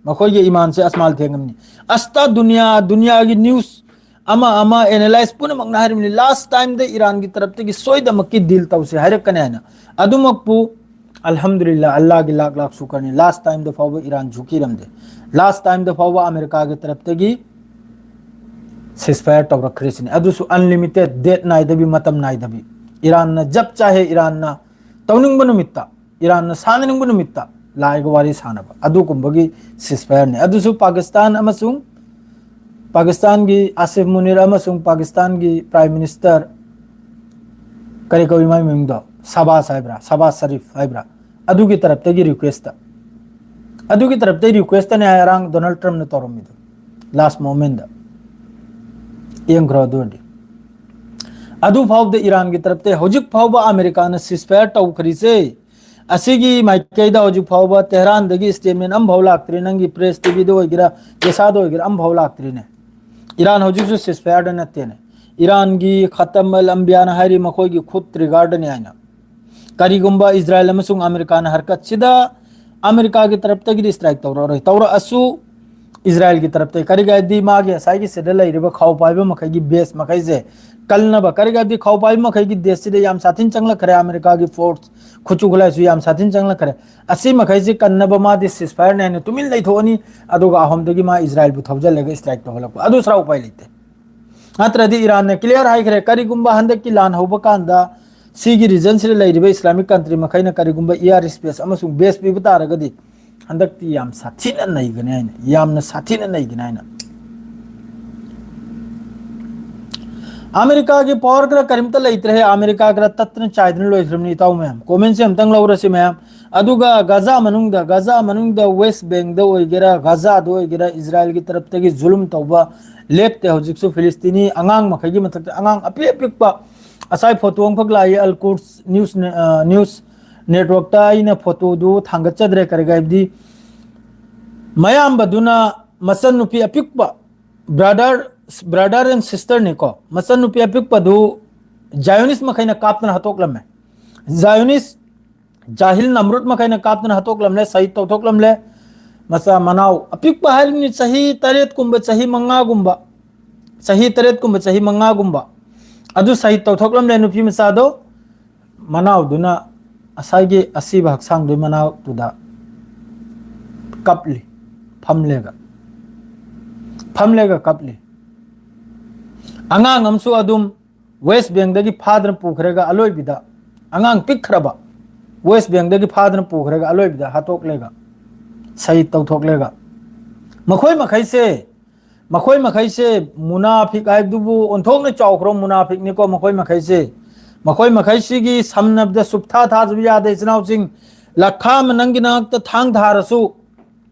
ꯃꯈꯣꯏꯒꯤ ꯏꯃꯥꯟꯁꯦ ꯑꯁꯃꯥꯜ ꯊꯦꯡꯉꯝꯅꯤ꯫ ꯑꯁꯇꯥ ꯗꯨꯅꯤꯌꯥ, ꯗꯨꯅꯤꯌꯥꯒꯤ ꯅ꯭ꯌꯨꯁ ꯑꯃ ꯑꯃ ꯑꯦꯅꯥꯂꯥꯏꯁ ꯄꯨꯝꯅꯃꯛꯅ ꯍꯥꯏꯔꯤꯕꯅꯤ, ꯂꯥꯁ ꯇꯥꯏꯝꯗ ꯏꯔꯥꯟꯒꯤ ꯇꯔꯞꯇꯒꯤ ꯁꯣꯏꯗꯃꯛꯀꯤ ꯗꯤꯜ ꯇꯧꯁꯦ ꯍꯥꯏꯔꯛꯀꯅꯤ ꯍꯥꯏꯅ꯫ ꯑꯗꯨꯃꯛꯄꯨ ꯑꯜꯍꯝꯗꯨꯂꯤꯜꯂꯥ, ꯑꯜꯂꯥꯍꯒꯤ ꯂꯥꯛ ꯂꯥꯛ ꯁꯨꯀꯔꯅꯤ, ꯂꯥꯁ ꯇꯥꯏꯝꯗ ꯐꯥꯎꯕ ꯏꯔꯥꯟ ꯖꯨꯀꯤꯔꯝꯗꯦ꯫ ꯂꯥꯁ ꯇꯥꯏꯝꯗ ꯐꯥꯎꯕ ꯑꯃꯦꯔꯤꯀꯥꯒꯤ ꯇꯔꯞꯇꯒꯤ ceasefire ꯇꯧꯔꯛꯈ꯭ꯔꯤꯁꯤꯅꯤ꯫ ꯑꯗꯨꯁꯨ unlimited, ꯗꯦꯠ ꯅꯥꯏꯗꯕꯤ, ꯃꯇꯝ ꯅꯥꯏꯗꯕꯤ꯫ ꯏꯔꯥꯟꯅ ꯖꯞ ꯆꯥꯍꯦ, ꯏꯔꯥꯟꯅ ꯇꯧꯅꯤꯡꯕ ꯅꯨꯃꯤꯠꯇ, ꯏꯔꯥꯟꯅ ꯁꯥꯟꯅꯅꯤꯡꯕ ꯅꯨꯃꯤꯠꯇ ꯂꯥꯛꯑꯒ ꯋꯥꯔꯤ ꯁꯥꯟꯅꯕ, ꯑꯗꯨꯒꯨꯝꯕꯒꯤ ceasefire ꯅꯤ꯫ ꯑꯗꯨꯁꯨ ꯄꯥꯀꯤꯁꯇꯥꯟ ꯑꯃꯁꯨꯡ ꯄꯥꯀꯤꯁꯇꯥꯟꯒꯤ ꯑꯥꯁꯤꯐ ꯃꯨꯅꯤꯔ ꯑꯃꯁꯨꯡ ꯄꯥꯀꯤꯁꯇꯥꯟꯒꯤ Prime Minister, ꯀꯔꯤ ꯀꯧꯏ ꯃꯥꯏ ꯃꯃꯤꯡꯗꯣ, ꯁꯍꯕꯥꯖ ꯍꯥꯏꯕ꯭ꯔꯥ, ꯁꯍꯕꯥꯖ ꯁꯔꯤꯐ ꯍꯥꯏꯕ꯭ꯔꯥ, ꯑꯗꯨꯒꯤ ꯇꯔꯞꯇꯒꯤ request꯫ ꯑꯗꯨꯒꯤ ꯇꯔꯞꯇꯩ request ꯅꯦ ꯍꯥꯏ ꯑꯔꯥꯡ ꯗꯣꯅꯥꯜꯗ ꯇ꯭ꯔꯝꯞꯅ ꯇꯧꯔꯝꯃꯤꯗꯣ, last moment ꯗ꯫ ꯌꯦꯡꯈ꯭ꯔꯣ ꯑꯗꯨ ꯑꯣꯏꯔꯗꯤ꯫ ꯑꯗꯨ ꯐꯥꯎꯕꯗ ꯏꯔꯥꯟꯒꯤ ꯇꯔꯞꯇꯩ ꯍꯧꯖꯤꯛ ꯐꯥꯎꯕ ꯑꯃꯦꯔꯤꯀꯥꯅ ceasefire ꯇꯧꯈ꯭ꯔꯤꯁꯦ, ꯑꯁꯤꯒꯤ ꯃꯥꯏꯀꯩꯗ ꯍꯧꯖꯤꯛ ꯐꯥꯎꯕ ꯇꯦꯍꯔꯥꯟꯗꯒꯤ statement ꯑꯃꯐꯥꯎ ꯂꯥꯛꯇ꯭ꯔꯤ꯫ ꯅꯪꯒꯤ press ꯇꯤꯚꯤꯗ ꯑꯣꯏꯒꯦꯔꯥ, ꯖꯦꯁꯥꯗ ꯑꯣꯏꯒꯦꯔꯥ, ꯑꯃꯐꯥꯎ ꯂꯥꯛꯇ꯭ꯔꯤꯅꯦ꯫ ꯏꯔꯥꯟ ꯍꯧꯖꯤꯛꯁꯨ ceasefire ꯗ ꯅꯠꯇꯦꯅꯦ꯫ ꯏꯔꯥꯟꯒꯤ ꯈꯇꯝ ꯑꯜ ꯑꯝꯕꯤꯌꯥꯅ ꯍꯥꯏꯔꯤ ꯃꯈꯣꯏꯒꯤ ꯈꯨꯠ regard ꯅꯤ ꯍꯥꯏꯅ꯫ ꯀꯔꯤꯒꯨꯝꯕ ꯏꯖꯔꯥꯏꯜ ꯑꯃꯁꯨꯡ ꯑꯃꯦꯔꯤꯀꯥꯅ ꯍꯔꯀꯠꯁꯤꯗ ꯑꯃꯦꯔꯤꯀꯥꯒꯤ ꯇꯔꯞꯇꯒꯤꯗꯤ strike ꯇꯧꯔꯛꯑꯔꯣꯏ, ꯇꯧꯔꯛꯑꯁꯨ ꯏꯖꯔꯥꯏꯜꯒꯤ ꯇꯔꯞꯇꯒꯤ꯫ ꯀꯔꯤꯒꯤ ꯍꯥꯏꯗꯤ ꯃꯥꯒꯤ ꯉꯁꯥꯏꯒꯤ ꯁꯤꯗ ꯂꯩꯔꯤꯕ ꯈꯥꯎ ꯄꯥꯏꯕ ꯃꯈꯩꯒꯤ base ꯃꯈꯩꯁꯦ ꯀꯜꯅꯕ, ꯀꯔꯤꯒꯤ ꯍꯥꯏꯗꯤ ꯈꯥꯎ ꯄꯥꯏꯕ ꯃꯈꯩꯒꯤ ꯗꯦꯁꯁꯤꯗ ꯌꯥꯝ ꯁꯥꯊꯤꯅ ꯆꯪꯂꯛꯈ꯭ꯔꯦ, ꯑꯃꯦꯔꯤꯀꯥꯒꯤ force ꯈꯨꯠꯁꯨ ꯈꯨꯠꯂꯥꯏꯁꯨ ꯌꯥꯝ ꯁꯥꯊꯤꯅ ꯆꯪꯂꯛꯈ꯭ꯔꯦ꯫ ꯑꯁꯤ ꯃꯈꯩꯁꯤ ꯀꯟꯅꯕ ꯃꯥꯗꯤ ceasefire ꯅꯦ ꯍꯥꯏꯅ ꯇꯨꯃꯤꯟ ꯂꯩꯊꯣꯛꯑꯅꯤ, ꯑꯗꯨꯒ ꯑꯍꯣꯝꯗꯒꯤ ꯃꯥ ꯏꯖꯔꯥꯏꯜꯕꯨ ꯊꯧꯖꯤꯜꯂꯒ strike ꯇꯧꯍꯜꯂꯛꯄ, ꯑꯗꯨ ꯁꯔꯥ ꯎꯄꯥꯏ ꯂꯩꯇꯦ꯫ ꯅꯠꯇ꯭ꯔꯗꯤ ꯏꯔꯥꯟꯅ clear ꯍꯥꯏꯈ꯭ꯔꯦ, ꯀꯔꯤꯒꯨꯝꯕ ꯍꯟꯗꯛꯀꯤ ꯂꯥꯟ ꯍꯧꯕ ꯀꯥꯟꯗ ꯁꯤꯒꯤ region ꯁꯤꯗ ꯂꯩꯔꯤꯕ Islamic country ꯃꯈꯩꯅ ꯀꯔꯤꯒꯨꯝꯕ air space ꯑꯃꯁꯨꯡ base ꯄꯤꯕ ꯇꯥꯔꯒꯗꯤ ꯍꯟꯗꯛꯇꯤ ꯌꯥꯝ ꯁꯥꯊꯤꯅ ꯅꯩꯒꯅꯤ ꯍꯥꯏꯅ, ꯌꯥꯝꯅ ꯁꯥꯊꯤꯅ ꯅꯩꯒꯅꯤ ꯍꯥꯏꯅ꯫ ꯑꯃꯦꯔꯤꯀꯥꯒꯤ power ꯈꯔ ꯀꯔꯤꯝꯇ ꯂꯩꯇ꯭ꯔꯦ, ꯑꯃꯦꯔꯤꯀꯥ ꯈꯔ ꯇꯠꯇꯅ ꯆꯥꯏꯗꯅ ꯂꯣꯏꯈ꯭ꯔꯕꯅꯤ ꯏꯇꯥꯎ ꯃꯌꯥꯝ꯫ Comment ꯁꯦ ꯑꯝꯇꯪ ꯂꯧꯔꯁꯤ ꯃꯌꯥꯝ꯫ ꯑꯗꯨꯒ ꯒꯥꯖꯥ ꯃꯅꯨꯡꯗ, ꯒꯥꯖꯥ ꯃꯅꯨꯡꯗ West Bank ꯗ ꯑꯣꯏꯒꯦꯔꯥ, ꯒꯥꯖꯥꯗ ꯑꯣꯏꯒꯦꯔꯥ, ꯏꯖꯔꯥꯏꯜꯒꯤ ꯇꯔꯞꯇꯒꯤ ꯖꯨꯂꯨꯝ ꯇꯧꯕ ꯂꯦꯞꯇꯦ꯫ ꯍꯧꯖꯤꯛꯁꯨ ꯐꯤꯂꯤꯁꯇꯤꯅꯤ ꯑꯉꯥꯡ ꯃꯈꯩꯒꯤ ꯃꯊꯛꯇ ꯑꯉꯥꯡ ꯑꯄꯤꯛ ꯑꯄꯤꯛꯄ, ꯉꯁꯥꯏ photo ꯑꯃꯈꯛ ꯂꯥꯛꯏ, Al Quds news, ꯑ, news network ꯇ, ꯑꯩꯅ photo ꯗꯨ ꯊꯥꯡꯒꯠꯆꯗ꯭ꯔꯦ, ꯀꯔꯤꯒꯤ ꯍꯥꯏꯕꯗꯤ ꯃꯌꯥꯝꯕꯗꯨꯅ ꯃꯆꯟꯅꯨꯄꯤ ꯑꯄꯤꯛꯄ, brother, brother and sister ꯅꯤꯀꯣ, ꯃꯆꯟꯅꯨꯄꯤ ꯑꯄꯤꯛꯄꯗꯨ Zionist ꯃꯈꯩꯅ ꯀꯥꯞꯇꯅ ꯍꯥꯠꯇꯣꯛꯂꯝꯃꯦ꯫ Zionist ꯖꯥꯍꯤꯜ ꯅꯝꯔꯨꯗ ꯃꯈꯩꯅ ꯀꯥꯞꯇꯅ ꯍꯥꯠꯇꯣꯛꯂꯝꯂꯦ, ꯁꯍꯤꯗ ꯇꯧꯊꯣꯛꯂꯝꯂꯦ꯫ ꯃꯆꯥ ꯃꯅꯥꯎ ꯑꯄꯤꯛꯄ ꯍꯥꯏꯔꯤꯕꯅꯤ, ꯆꯍꯤ ꯇꯔꯦꯠ ꯀꯨꯝꯕ, ꯆꯍꯤ ꯃꯉꯥꯒꯨꯝꯕ, ꯆꯍꯤ ꯇꯔꯦꯠ ꯀꯨꯝꯕ, ꯆꯍꯤ ꯃꯉꯥꯒꯨꯝꯕ ꯑꯗꯨ ꯁꯍꯤꯗ ꯇꯧꯊꯣꯛꯂꯝꯂꯦ ꯅꯨꯄꯤ ꯃꯆꯥꯗꯣ꯫ ꯃꯅꯥꯎꯗꯨꯅ ꯉꯁꯥꯏꯒꯤ ꯑꯁꯤꯕ ꯍꯛꯆꯥꯡꯗꯨꯒꯤ ꯃꯅꯥꯛꯇꯨꯗ ꯀꯞꯂꯤ, ꯐꯝꯂꯦꯒ, ꯐꯝꯂꯦꯒ ꯀꯞꯂꯤ꯫ ꯑꯉꯥꯡ ꯑꯃꯁꯨ ꯑꯗꯨꯝ West Bank ꯗꯒꯤ ꯐꯥꯗꯅ ꯄꯨꯈ꯭ꯔꯒ ꯑꯂꯣꯏꯕꯤꯗ, ꯑꯉꯥꯡ ꯄꯤꯛꯈ꯭ꯔꯕ West Bank ꯗꯒꯤ ꯐꯥꯗꯅ ꯄꯨꯈ꯭ꯔꯒ ꯑꯂꯣꯏꯕꯤꯗ ꯍꯥꯠꯇꯣꯛꯂꯦꯒ, ꯁꯍꯤꯗ ꯇꯧꯊꯣꯛꯂꯦꯒ꯫ ꯃꯈꯣꯏ ꯃꯈꯩꯁꯦ, ꯃꯈꯣꯏ ꯃꯈꯩꯁꯦ ꯃꯨꯅꯥꯐꯤꯛ ꯍꯥꯏꯕꯗꯨꯕꯨ ꯑꯣꯟꯊꯣꯛꯅ ꯆꯥꯎꯈ꯭ꯔꯕ ꯃꯨꯅꯥꯐꯤꯛꯅꯤꯀꯣ ꯃꯈꯣꯏ ꯃꯈꯩꯁꯦ꯫ ꯃꯈꯣꯏ ꯃꯈꯩꯁꯤꯒꯤ ꯁꯝꯅꯕꯗ ꯁꯨꯞꯊꯥ ꯊꯥꯖꯕ ꯌꯥꯗꯦ ꯏꯆꯤꯟ ꯏꯅꯥꯎꯁꯤꯡ꯫ ꯂꯈꯥ ꯑꯃ ꯅꯪꯒꯤ ꯅꯉꯛꯇ ꯊꯥꯡ ꯊꯥꯔꯁꯨ,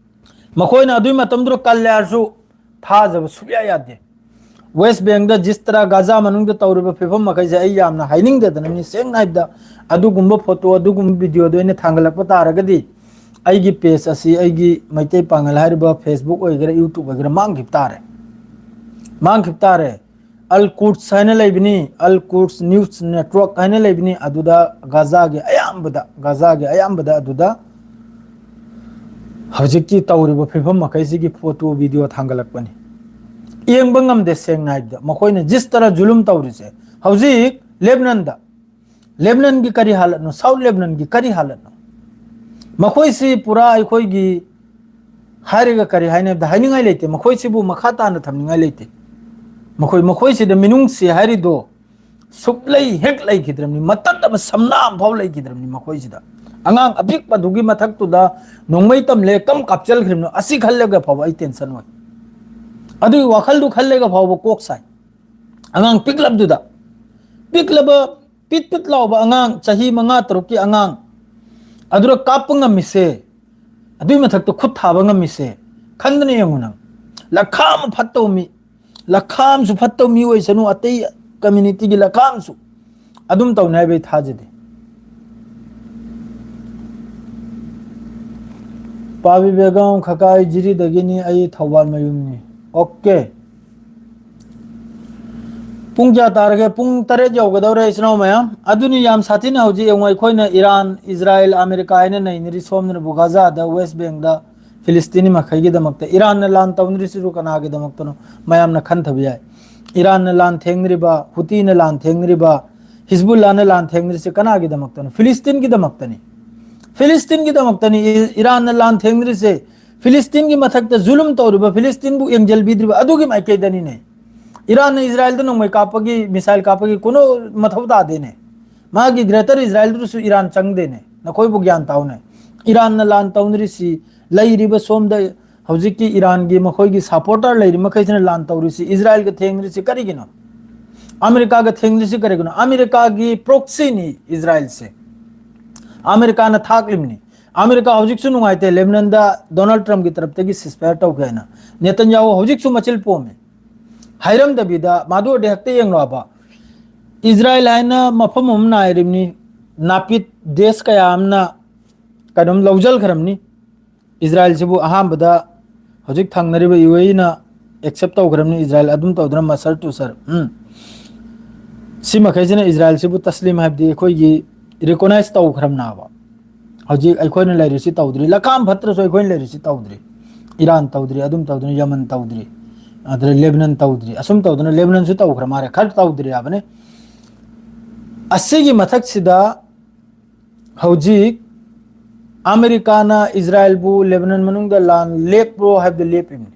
ꯃꯈꯣꯏꯅ ꯑꯗꯨꯒꯤ ꯃꯇꯝꯗꯨꯗ ꯀꯜꯂꯦ ꯍꯥꯏꯔꯁꯨ ꯊꯥꯖꯕ ꯁꯨꯛꯌꯥ ꯌꯥꯗꯦ꯫ ꯋꯦꯁ ꯕꯦꯡꯗ, ꯖꯤꯁꯇꯔꯥ, ꯒꯥꯖꯥ ꯃꯅꯨꯡꯗ ꯇꯧꯔꯤꯕ ꯐꯤꯕꯝ ꯃꯈꯩꯁꯦ ꯑꯩ ꯌꯥꯝꯅ ꯍꯥꯏꯅꯤꯡꯗꯗꯅꯅꯤ, ꯁꯦꯡꯅ ꯍꯥꯏꯕꯗ꯫ ꯑꯗꯨꯒꯨꯝꯕ ꯐꯣꯇꯣ, ꯑꯗꯨꯒꯨꯝꯕ ꯚꯤꯗꯤꯑꯣꯗꯣ ꯑꯩꯅ ꯊꯥꯡꯒꯠꯂꯛꯄ ꯇꯥꯔꯒꯗꯤ, ꯑꯩꯒꯤ ꯄꯦꯖ ꯑꯁꯤ, ꯑꯩꯒꯤ ꯃꯩꯇꯩ ꯄꯥꯉꯜ ꯍꯥꯏꯔꯤꯕ Facebook ꯑꯣꯏꯒꯦꯔꯥ, YouTube ꯑꯣꯏꯒꯦꯔꯥ, ꯃꯥꯡꯈꯤꯕ ꯇꯥꯔꯦ, ꯃꯥꯡꯈꯤꯕ ꯇꯥꯔꯦ꯫ ꯑꯜ ꯀꯨꯠꯁ ꯍꯥꯏꯅ ꯂꯩꯕꯅꯤ, ꯑꯜ ꯀꯨꯠꯁ ꯅ꯭ꯌꯨꯁ ꯅꯦꯠꯋꯥꯔꯛ ꯍꯥꯏꯅ ꯂꯩꯕꯅꯤ꯫ ꯑꯗꯨꯗ ꯒꯥꯖꯥꯒꯤ ꯑꯌꯥꯝꯕꯗ, ꯒꯥꯖꯥꯒꯤ ꯑꯌꯥꯝꯕꯗ ꯑꯗꯨꯗ ꯍꯧꯖꯤꯛꯀꯤ ꯇꯧꯔꯤꯕ ꯐꯤꯕꯝ ꯃꯈꯩꯁꯤꯒꯤ ꯐꯣꯇꯣ, ꯚꯤꯗꯤꯑꯣ ꯊꯥꯡꯒꯠꯂꯛꯄꯅꯤ꯫ ꯌꯦꯡꯕ ꯉꯝꯗꯦ, ꯁꯦꯡꯅ ꯍꯥꯏꯕꯗ꯫ ꯃꯈꯣꯏꯅ ꯖꯤꯁꯇꯔ ꯖꯨꯂꯨꯝ ꯇꯧꯔꯤꯁꯦ ꯍꯧꯖꯤꯛ ꯂꯦꯕꯅꯟꯗ, ꯂꯦꯕꯅꯟꯒꯤ ꯀꯔꯤ ꯍꯥꯂꯠꯅꯣ? ꯁꯥꯎꯠ ꯂꯦꯕꯅꯟꯒꯤ ꯀꯔꯤ ꯍꯥꯂꯠꯅꯣ? ꯃꯈꯣꯏꯁꯤ ꯄꯨꯔꯥ ꯑꯩꯈꯣꯏꯒꯤ ꯍꯥꯏꯔꯒ ꯀꯔꯤ ꯍꯥꯏꯅꯕꯗ ꯍꯥꯏꯅꯤꯡꯉꯥꯏ ꯂꯩꯇꯦ꯫ ꯃꯈꯣꯏꯁꯤꯕꯨ ꯃꯈꯥ ꯇꯥꯅ ꯊꯝꯅꯤꯡꯉꯥꯏ ꯂꯩꯇꯦ꯫ ꯃꯈꯣꯏ, ꯃꯈꯣꯏꯁꯤꯗ ꯃꯤꯅꯨꯡꯁꯤ ꯍꯥꯏꯔꯤꯗꯣ ꯁꯨꯛꯂꯩ ꯍꯦꯛ ꯂꯩꯈꯤꯗ꯭ꯔꯕꯅꯤ꯫ ꯃꯇꯠ ꯑꯃ, ꯁꯝꯅꯥ ꯑꯃ ꯐꯥꯎ ꯂꯩꯈꯤꯗ꯭ꯔꯕꯅꯤ ꯃꯈꯣꯏꯁꯤꯗ꯫ ꯑꯉꯥꯡ ꯑꯄꯤꯛꯄꯗꯨꯒꯤ ꯃꯊꯛꯇꯨꯗ ꯅꯣꯡꯃꯩ ꯇꯝꯂꯦ, ꯀꯝ ꯀꯥꯞꯆꯜꯈ꯭ꯔꯤꯕꯅꯣ, ꯑꯁꯤ ꯈꯜꯂꯒ ꯐꯥꯎꯕ ꯑꯩ ꯇꯦꯟꯁꯟ ꯑꯣꯏ꯫ ꯑꯗꯨꯒꯤ ꯋꯥꯈꯜꯗꯨ ꯈꯜꯂꯒ ꯐꯥꯎꯕ ꯀꯣꯛ ꯁꯥꯏ꯫ ꯑꯉꯥꯡ ꯄꯤꯛꯂꯕꯗꯨꯗ, ꯄꯤꯛꯂꯕ, ꯄꯤꯠ ꯄꯤꯠ ꯂꯥꯎꯕ ꯑꯉꯥꯡ, ꯆꯍꯤ ꯃꯉꯥ ꯇꯔꯨꯛꯀꯤ ꯑꯉꯥꯡ ꯑꯗꯨꯗ ꯀꯥꯞꯄ ꯉꯝꯃꯤꯁꯦ, ꯑꯗꯨꯏ ꯃꯊꯛꯇ ꯈꯨꯠ ꯊꯥꯕ ꯉꯝꯃꯤꯁꯦ, ꯈꯟꯗꯅ ꯌꯦꯡꯉꯨ ꯅꯪ꯫ ꯂꯈꯥ ꯑꯃ ꯐꯠꯇꯕ ꯃꯤ, ꯂꯈꯥ ꯑꯃꯁꯨ ꯐꯠꯇꯕ ꯃꯤ ꯑꯣꯏꯁꯅꯨ, ꯑꯇꯩ ꯀꯝꯃ꯭ꯌꯨꯅꯤꯇꯤꯒꯤ ꯂꯈꯥ ꯑꯃꯁꯨ ꯑꯗꯨꯝ ꯇꯧꯅꯤ ꯍꯥꯏꯕ ꯑꯩ ꯊꯥꯖꯗꯦ꯫ ꯄꯥꯕꯤ ꯕꯦꯒꯝ ꯈꯀꯥꯏ ꯖꯤꯔꯤꯗꯒꯤꯅꯤ, ꯑꯩ ꯊꯧꯕꯥꯜ ꯃꯌꯨꯝꯅꯤ꯫ ꯑꯣꯀꯦ꯫ ꯄꯨꯡ ꯀꯌꯥ ꯇꯥꯔꯒꯦ? ꯄꯨꯡ ꯇꯔꯦꯠ ꯌꯧꯒꯗꯧꯔꯦ, ꯏꯆꯤꯟ ꯏꯅꯥꯎ ꯃꯌꯥꯝ꯫ ꯑꯗꯨꯅꯤ ꯌꯥꯝ ꯁꯥꯊꯤꯅ ꯍꯧꯖꯤꯛ ꯌꯦꯡꯉꯨ, ꯑꯩꯈꯣꯏꯅ ꯏꯔꯥꯟ, ꯏꯖꯔꯥꯏꯜ, ꯑꯃꯦꯔꯤꯀꯥ ꯍꯥꯏꯅ ꯅꯩꯅꯔꯤ, ꯁꯣꯝꯗꯅꯕꯨ ꯒꯥꯖꯥꯗ, ꯋꯦꯁ ꯕꯦꯡꯗ, ꯐꯤꯂꯤꯁꯇꯤꯅꯤ ꯃꯈꯩꯒꯤꯗꯃꯛꯇ꯫ ꯏꯔꯥꯟꯅ ꯂꯥꯟ ꯇꯧꯅꯔꯤꯁꯤꯁꯨ ꯀꯅꯥꯒꯤꯗꯃꯛꯇꯅꯣ? ꯃꯌꯥꯝꯅ ꯈꯟꯊꯕ ꯌꯥꯏ꯫ ꯏꯔꯥꯟꯅ ꯂꯥꯟ ꯊꯦꯡꯅꯔꯤꯕ, ꯍꯨꯇꯤꯅ ꯂꯥꯟ ꯊꯦꯡꯅꯔꯤꯕ, ꯍꯤꯖꯕꯨꯜꯂꯥꯅ ꯂꯥꯟ ꯊꯦꯡꯅꯔꯤꯁꯦ ꯀꯅꯥꯒꯤꯗꯃꯛꯇꯅꯣ? ꯐꯤꯂꯤꯁꯇꯤꯟꯒꯤꯗꯃꯛꯇꯅꯤ꯫ ꯐꯤꯂꯤꯁꯇꯤꯟꯒꯤꯗꯃꯛꯇꯅꯤ ꯏ-, ꯏꯔꯥꯟꯅ ꯂꯥꯟ ꯊꯦꯡꯅꯔꯤꯁꯦ꯫ ꯐꯤꯂꯤꯁꯇꯤꯟꯒꯤ ꯃꯊꯛꯇ ꯖꯨꯂꯨꯝ ꯇꯧꯔꯤꯕ, ꯐꯤꯂꯤꯁꯇꯤꯟꯕꯨ ꯌꯦꯡꯖꯜꯕꯤꯗ꯭ꯔꯤꯕ ꯑꯗꯨꯒꯤ ꯃꯥꯏꯀꯩꯗꯅꯤꯅꯦ꯫ ꯏꯔꯥꯟꯅ ꯏꯖꯔꯥꯏꯜꯗ ꯅꯣꯡꯃꯩ ꯀꯥꯞꯄꯒꯤ, ꯃꯤꯁꯥꯏꯜ ꯀꯥꯞꯄꯒꯤ ꯀꯣꯅꯣ ꯃꯊꯧ ꯇꯥꯗꯦꯅꯦ꯫ ꯃꯥꯒꯤ ꯒ꯭ꯔꯦꯇꯔ ꯏꯖꯔꯥꯏꯜꯗꯨꯁꯨ ꯏꯔꯥꯟ ꯆꯪꯗꯦꯅꯦ꯫ ꯅꯈꯣꯏꯕꯨ ꯒ꯭ꯌꯥꯟ ꯇꯥꯎꯅꯦ꯫ ꯏꯔꯥꯟꯅ ꯂꯥꯟ ꯇꯧꯅꯔꯤꯁꯤ, ꯂꯩꯔꯤꯕ ꯁꯣꯝꯗ ꯍꯧꯖꯤꯛꯀꯤ ꯏꯔꯥꯟꯒꯤ ꯃꯈꯣꯏꯒꯤ ꯁꯄꯣꯔꯇꯔ ꯂꯩꯔꯤ ꯃꯈꯩꯁꯤꯅ ꯂꯥꯟ ꯇꯧꯔꯤꯁꯤ, ꯏꯖꯔꯥꯏꯜꯒ ꯊꯦꯡꯅꯔꯤꯁꯤ ꯀꯔꯤꯒꯤꯅꯣ? ꯑꯃꯦꯔꯤꯀꯥꯒ ꯊꯦꯡꯅꯔꯤꯁꯤ ꯀꯔꯤꯒꯤꯅꯣ? ꯑꯃꯦꯔꯤꯀꯥꯒꯤ ꯄ꯭ꯔꯣꯛꯁꯤꯅꯤ ꯏꯖꯔꯥꯏꯜꯁꯦ꯫ ꯑꯃꯦꯔꯤꯀꯥꯅ ꯊꯥꯛꯂꯤꯕꯅꯤ꯫ ꯑꯃꯦꯔꯤꯀꯥ ꯍꯧꯖꯤꯛꯁꯨ ꯅꯨꯡꯉꯥꯏꯇꯦ, ꯂꯦꯕꯅꯟꯗ ꯗꯣꯅꯥꯜꯗ ꯇ꯭ꯔꯝꯞꯀꯤ ꯇꯔꯞꯇꯒꯤ ꯁꯤꯁꯐꯥꯌꯔ ꯇꯧꯈ꯭ꯔꯦ ꯍꯥꯏꯅ꯫ ꯅꯦꯇꯟꯌꯥꯍꯨ ꯍꯧꯖꯤꯛꯁꯨ ꯃꯆꯤꯜ ꯄꯣꯝꯃꯤ꯫ ꯍꯥꯏꯔꯝꯗꯕꯤꯗ, ꯃꯗꯨ ꯑꯣꯏꯔꯗꯤ ꯍꯦꯛꯇ ꯌꯦꯡꯂꯣꯕ꯫ ꯏꯖꯔꯥꯏꯜ ꯍꯥꯏꯅ ꯃꯐꯝ ꯑꯃ ꯅꯥꯏꯔꯤꯕꯅꯤ, ꯅꯥꯄꯤꯠ ꯗꯦꯁ ꯀꯌꯥ ꯑꯃꯅ ꯀꯩꯅꯣꯝ ꯂꯧꯖꯈ꯭ꯔꯕꯅꯤ꯫ ꯏꯖꯔꯥꯏꯜꯁꯤꯕꯨ ꯑꯍꯥꯟꯕꯗ ꯍꯧꯖꯤꯛ ꯊꯪꯅꯔꯤꯕ ꯌꯨ ꯑꯦ ꯏꯅ ꯑꯦꯛꯁꯦꯞ ꯇꯧꯈ꯭ꯔꯕꯅꯤ, ꯏꯖꯔꯥꯏꯜ ꯑꯗꯨꯝ ꯇꯧꯗꯅ ꯃꯁꯔ ꯇꯨꯁꯔ꯫ ꯎꯝ꯫ ꯁꯤ ꯃꯈꯩꯁꯤꯅ ꯏꯖꯔꯥꯏꯜꯁꯤꯕꯨ ꯇꯁꯂꯤꯝ ꯍꯥꯏꯕꯗꯤ ꯑꯩꯈꯣꯏꯒꯤ ꯔꯤꯀꯣꯅꯥꯏꯁ ꯇꯧꯈ꯭ꯔꯕꯅꯦꯕ꯫ ꯍꯧꯖꯤꯛ ꯑꯩꯈꯣꯏꯅ ꯂꯩꯔꯤꯁꯤ ꯇꯧꯗ꯭ꯔꯤ, ꯂꯀꯥꯝ ꯐꯠꯇ꯭ꯔꯁꯨ ꯑꯩꯈꯣꯏꯅ ꯂꯩꯔꯤꯁꯤ ꯇꯧꯗ꯭ꯔꯤ꯫ ꯏꯔꯥꯟ ꯇꯧꯗ꯭ꯔꯤ, ꯑꯗꯨꯝ ꯇꯧꯗ꯭ꯔꯤ, ꯌꯃꯟ ꯇꯧꯗ꯭ꯔꯤ, ꯑꯗꯨꯗ ꯂꯦꯕꯅꯟ ꯇꯧꯗ꯭ꯔꯤ, ꯑꯁꯨꯝ ꯇꯧꯗꯅ ꯂꯦꯕꯅꯟꯁꯨ ꯇꯧꯈ꯭ꯔ ꯃꯥꯜꯂꯦ, ꯈꯔ ꯇꯧꯗ꯭ꯔꯤ ꯍꯥꯏꯕꯅꯤ꯫ ꯑꯁꯤꯒꯤ ꯃꯊꯛꯁꯤꯗ ꯍꯧꯖꯤꯛ ꯑꯃꯦꯔꯤꯀꯥꯅ ꯏꯖꯔꯥꯏꯜꯕꯨ ꯂꯦꯕꯅꯟ ꯃꯅꯨꯡꯗ ꯂꯥꯟ ꯂꯦꯞꯄ꯭ꯔꯣ ꯍꯥꯏꯕꯗꯨ ꯂꯦꯞꯄꯤꯕꯅꯤ꯫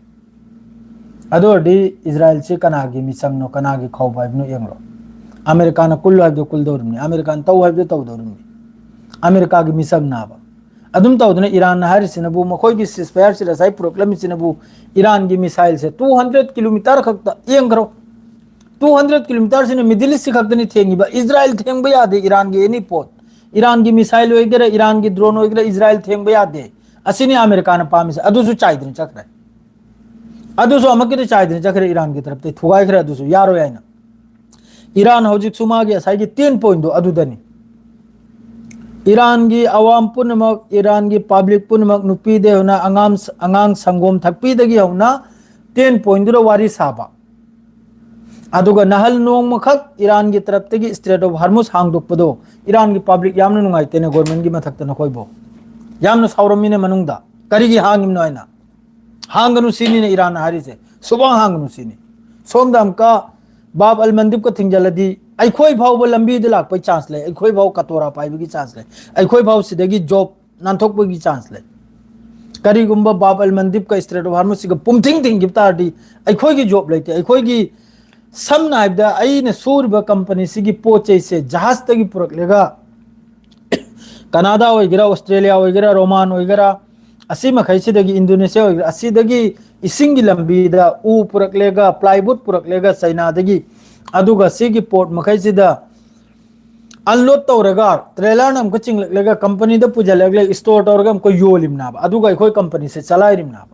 ꯑꯗꯨ ꯑꯣꯏꯔꯗꯤ ꯏꯖꯔꯥꯏꯜꯁꯤ ꯀꯅꯥꯒꯤ ꯃꯤꯆꯪꯅꯣ, ꯀꯅꯥꯒꯤ ꯈꯧꯕ ꯍꯥꯏꯕꯅꯣ ꯌꯦꯡꯂꯣ꯫ ꯑꯃꯦꯔꯤꯀꯥꯅ ꯀꯨꯜꯂꯨ ꯍꯥꯏꯕꯗꯨ ꯀꯨꯜꯗꯧꯔꯤꯕꯅꯤ, ꯑꯃꯦꯔꯤꯀꯥꯅ ꯇꯧ ꯍꯥꯏꯕꯗꯨ ꯇꯧꯗꯧꯔꯤꯕꯅꯤ꯫ ꯑꯃꯦꯔꯤꯀꯥꯒꯤ ꯃꯤꯆꯪꯅꯦꯕ꯫ ꯑꯗꯨꯝ ꯇꯧꯗꯅ ꯏꯔꯥꯟꯅ ꯍꯥꯏꯔꯤꯁꯤꯅꯕꯨ, ꯃꯈꯣꯏꯒꯤ ꯁꯤꯁꯐꯥꯌꯔꯁꯤ ꯉꯁꯥꯏ ꯄꯨꯔꯛꯂꯝꯃꯤꯁꯤꯅꯕꯨ, ꯏꯔꯥꯟꯒꯤ ꯃꯤꯁꯥꯏꯜꯁꯦ ꯇꯨ ꯍꯟꯗ꯭ꯔꯦꯠ ꯀꯤꯂꯣꯃꯤꯇꯔ ꯈꯛꯇ ꯌꯦꯡꯈ꯭ꯔꯣ꯫ ꯇꯨ ꯍꯟꯗ꯭ꯔꯦꯠ ꯀꯤꯂꯣꯃꯤꯇꯔꯁꯤꯅ ꯃꯤꯗꯜ ꯏꯁꯁꯤ ꯈꯛꯇꯅꯤ ꯊꯦꯡꯉꯤꯕ꯫ ꯏꯖꯔꯥꯏꯜ ꯊꯦꯡꯕ ꯌꯥꯗꯦ ꯏꯔꯥꯟꯒꯤ ꯑꯦꯅꯤ ꯄꯣꯠ꯫ ꯏꯔꯥꯟꯒꯤ ꯃꯤꯁꯥꯏꯜ ꯑꯣꯏꯒꯦꯔꯥ, ꯏꯔꯥꯟꯒꯤ ꯗ꯭ꯔꯣꯟ ꯑꯣꯏꯒꯦꯔꯥ, ꯏꯖꯔꯥꯏꯜ ꯊꯦꯡꯕ ꯌꯥꯗꯦ꯫ ꯑꯁꯤꯅꯤ ꯑꯃꯦꯔꯤꯀꯥꯅ ꯄꯥꯝꯃꯤꯁꯦ꯫ ꯑꯗꯨꯁꯨ ꯆꯥꯏꯗꯅ ꯆꯠꯈ꯭ꯔꯦ꯫ ꯑꯗꯨꯁꯨ ꯑꯃꯨꯛꯀꯤꯗꯤ ꯆꯥꯏꯗꯅ ꯆꯠꯈ꯭ꯔꯦ, ꯏꯔꯥꯟꯒꯤ ꯇꯔꯞꯇꯒꯤ ꯊꯨꯒꯥꯏꯈ꯭ꯔꯦ꯫ ꯑꯗꯨꯁꯨ ꯌꯥꯔꯣꯏ ꯍꯥꯏꯅ꯫ ꯏꯔꯥꯟ ꯍꯧꯖꯤꯛꯁꯨ ꯃꯥꯒꯤ ꯉꯁꯥꯏꯒꯤ ꯇꯦꯟ ꯄꯣꯏꯟꯗꯣ ꯑꯗꯨꯗꯅꯤ꯫ ꯏꯔꯥꯟꯒꯤ ꯑꯋꯥꯝ ꯄꯨꯝꯅꯃꯛ, ꯏꯔꯥꯟꯒꯤ ꯄꯕ꯭ꯂꯤꯛ ꯄꯨꯝꯅꯃꯛ, ꯅꯨꯄꯤꯗꯒꯤ ꯍꯧꯅ ꯑꯉꯥꯡ, ꯑꯉꯥꯡ ꯁꯪꯒꯣꯝ ꯊꯛꯄꯤꯗꯒꯤ ꯍꯧꯅ ꯇꯦꯟ ꯄꯣꯏꯟꯗꯨꯗ ꯋꯥꯔꯤ ꯁꯥꯕ꯫ ꯑꯗꯨꯒ ꯅꯍꯜ ꯅꯣꯡꯃꯈꯛ ꯏꯔꯥꯟꯒꯤ ꯇꯔꯞꯇꯒꯤ ꯏꯁꯇ꯭ꯔꯦꯠ ꯑꯣꯐ ꯍꯔꯃꯨꯁ ꯍꯥꯡꯗꯣꯛꯄꯗꯣ, ꯏꯔꯥꯟꯒꯤ ꯄꯕ꯭ꯂꯤꯛ ꯌꯥꯝꯅ ꯅꯨꯡꯉꯥꯏꯇꯦꯅꯦ, ꯒꯣꯔꯃꯦꯟꯒꯤ ꯃꯊꯛꯇ ꯅꯈꯣꯏꯕꯨ꯫ ꯌꯥꯝꯅ ꯁꯥꯎꯔꯝꯃꯤꯅꯦ ꯃꯅꯨꯡꯗ꯫ ꯀꯔꯤꯒꯤ ꯍꯥꯡꯉꯤꯕꯅꯣ ꯍꯥꯏꯅ꯫ ꯍꯥꯡꯒꯅꯨ ꯁꯤꯅꯤꯅꯦ ꯏꯔꯥꯟꯅ ꯍꯥꯏꯔꯤꯁꯦ꯫ ꯁꯨꯕꯥꯡ ꯍꯥꯡꯒꯅꯨ ꯁꯤꯅꯤ꯫ ꯁꯣꯝꯗ ꯑꯃꯨꯛꯀ ꯕꯥꯕ ꯑꯜ ꯃꯟꯗꯤꯞꯀ ꯊꯤꯡꯖꯜꯂꯗꯤ ꯑꯩꯈꯣꯏ ꯐꯥꯎꯕ ꯂꯝꯕꯤꯗ ꯂꯥꯛꯄꯩ ꯆꯥꯟꯁ ꯂꯩ, ꯑꯩꯈꯣꯏ ꯐꯥꯎ ꯀꯇꯣꯔꯥ ꯄꯥꯏꯕꯒꯤ ꯆꯥꯟꯁ ꯂꯩ, ꯑꯩꯈꯣꯏ ꯐꯥꯎ ꯁꯤꯗꯒꯤ ꯖꯣꯕ ꯅꯥꯟꯊꯣꯛꯄꯒꯤ ꯆꯥꯟꯁ ꯂꯩ꯫ ꯀꯔꯤꯒꯨꯝꯕ ꯕꯥꯕ ꯑꯜ ꯃꯟꯗꯤꯞꯀ ꯏꯁꯇ꯭ꯔꯦꯠ ꯑꯣꯐ ꯍꯥꯔꯃꯨꯁꯁꯤꯒ ꯄꯨꯝꯊꯤꯡ ꯊꯤꯡꯈꯤꯕ ꯇꯥꯔꯗꯤ ꯑꯩꯈꯣꯏꯒꯤ ꯖꯣꯕ ꯂꯩꯇꯦ꯫ ꯑꯩꯈꯣꯏꯒꯤ, ꯁꯝꯅ ꯍꯥꯏꯔꯕꯗ, ꯑꯩꯅ ꯁꯨꯔꯤꯕ ꯀꯝꯄꯅꯤꯁꯤꯒꯤ ꯄꯣꯠ ꯆꯩꯁꯦ ꯖꯍꯥꯖꯇꯒꯤ ꯄꯨꯔꯛꯂꯒ ꯀꯅꯥꯗꯥ ꯑꯣꯏꯒꯦꯔꯥ, ꯑꯣꯁꯇ꯭ꯔꯦꯂꯤꯌꯥ ꯑꯣꯏꯒꯦꯔꯥ, ꯔꯣꯃꯥꯟ ꯑꯣꯏꯒꯦꯔꯥ, ꯑꯁꯤ ꯃꯈꯩꯁꯤꯗꯒꯤ, ꯏꯟꯗꯣꯅꯦꯁꯤꯌꯥ ꯑꯣꯏꯒꯦꯔꯥ, ꯑꯁꯤꯗꯒꯤ ꯏꯁꯤꯡꯒꯤ ꯂꯝꯕꯤꯗ ꯎ ꯄꯨꯔꯛꯂꯦꯒ, ꯄ꯭ꯂꯥꯏꯕꯨꯠ ꯄꯨꯔꯛꯂꯦꯒ ꯆꯩꯅꯥꯗꯒꯤ, ꯑꯗꯨꯒ ꯁꯤꯒꯤ ꯄꯣꯔꯠ ꯃꯈꯩꯁꯤꯗ ꯑꯟꯂꯣꯗ ꯇꯧꯔꯒ ꯇ꯭ꯔꯦꯂꯔꯅ ꯑꯃꯨꯛꯀ ꯆꯤꯡꯂꯛꯂꯒ ꯀꯝꯄꯅꯤꯗ ꯄꯨꯁꯤꯜꯂꯛꯂꯒ ꯏꯁꯇꯣꯔ ꯇꯧꯔꯒ ꯑꯃꯨꯛꯀ ꯌꯣꯜꯂꯤꯕꯅꯦꯕ, ꯑꯗꯨꯒ ꯑꯩꯈꯣꯏ ꯀꯝꯄꯅꯤꯁꯦ ꯆꯂꯥꯏꯔꯤꯕꯅꯦꯕ,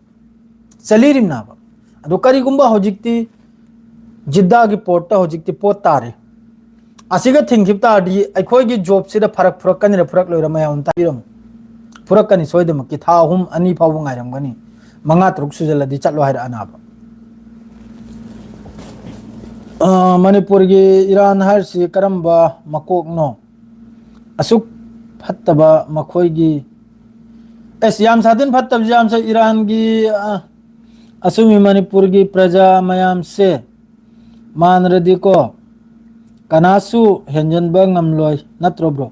ꯆꯂꯤꯔꯤꯕꯅꯦꯕ꯫ ꯑꯗꯣ ꯀꯔꯤꯒꯨꯝꯕ ꯍꯧꯖꯤꯛꯇꯤ ꯖꯤꯗꯥꯒꯤ ꯄꯣꯔꯠꯇ ꯍꯧꯖꯤꯛꯇꯤ ꯄꯣꯠ ꯇꯥꯔꯦ, ꯑꯁꯤꯒ ꯊꯤꯡꯈꯤꯕ ꯇꯥꯔꯗꯤ ꯑꯩꯈꯣꯏꯒꯤ ꯖꯣꯕꯁꯤꯗ ꯐꯔꯛ ꯐꯨꯔꯛꯀꯅꯤꯔ ꯐꯨꯔꯛꯂꯣꯏꯔ ꯃꯌꯥꯝ ꯑꯃ ꯇꯥꯕꯤꯔꯝꯃꯨ꯫ ꯐꯨꯔꯛꯀꯅꯤ ꯁꯣꯏꯗꯃꯛꯀꯤ, ꯊꯥ ꯑꯍꯨꯝ ꯑꯅꯤ ꯐꯥꯎꯕ ꯉꯥꯏꯔꯝꯒꯅꯤ, ꯃꯉꯥ ꯇꯔꯨꯛ ꯁꯨꯖꯜꯂꯗꯤ ꯆꯠꯂꯣ ꯍꯥꯏꯔ ꯑꯅꯥꯕ꯫ ꯑ, ꯃꯅꯤꯄꯨꯔꯒꯤ ꯏꯔꯥꯟ ꯍꯥꯏꯔꯤꯁꯤ ꯀꯔꯝꯕ ꯃꯀꯣꯛꯅꯣ? ꯑꯁꯨꯛ ꯐꯠꯇꯕ ꯃꯈꯣꯏꯒꯤ, ꯑꯁ, ꯌꯥꯝ ꯁꯥꯊꯤꯅ ꯐꯠꯇꯕꯁꯤ ꯌꯥꯝ ꯁꯥ-, ꯏꯔꯥꯟꯒꯤ, ꯑ, ꯑꯆꯨꯝꯃꯤ ꯃꯅꯤꯄꯨꯔꯒꯤ ꯄ꯭ꯔꯖꯥ ꯃꯌꯥꯝꯁꯦ ꯃꯥꯟꯅꯔꯗꯤꯀꯣ, ꯀꯅꯥꯁꯨ ꯍꯦꯟꯖꯟꯕ ꯉꯝꯂꯣꯏ, ꯅꯠꯇ꯭ꯔꯣ, ꯕ꯭ꯔꯣ?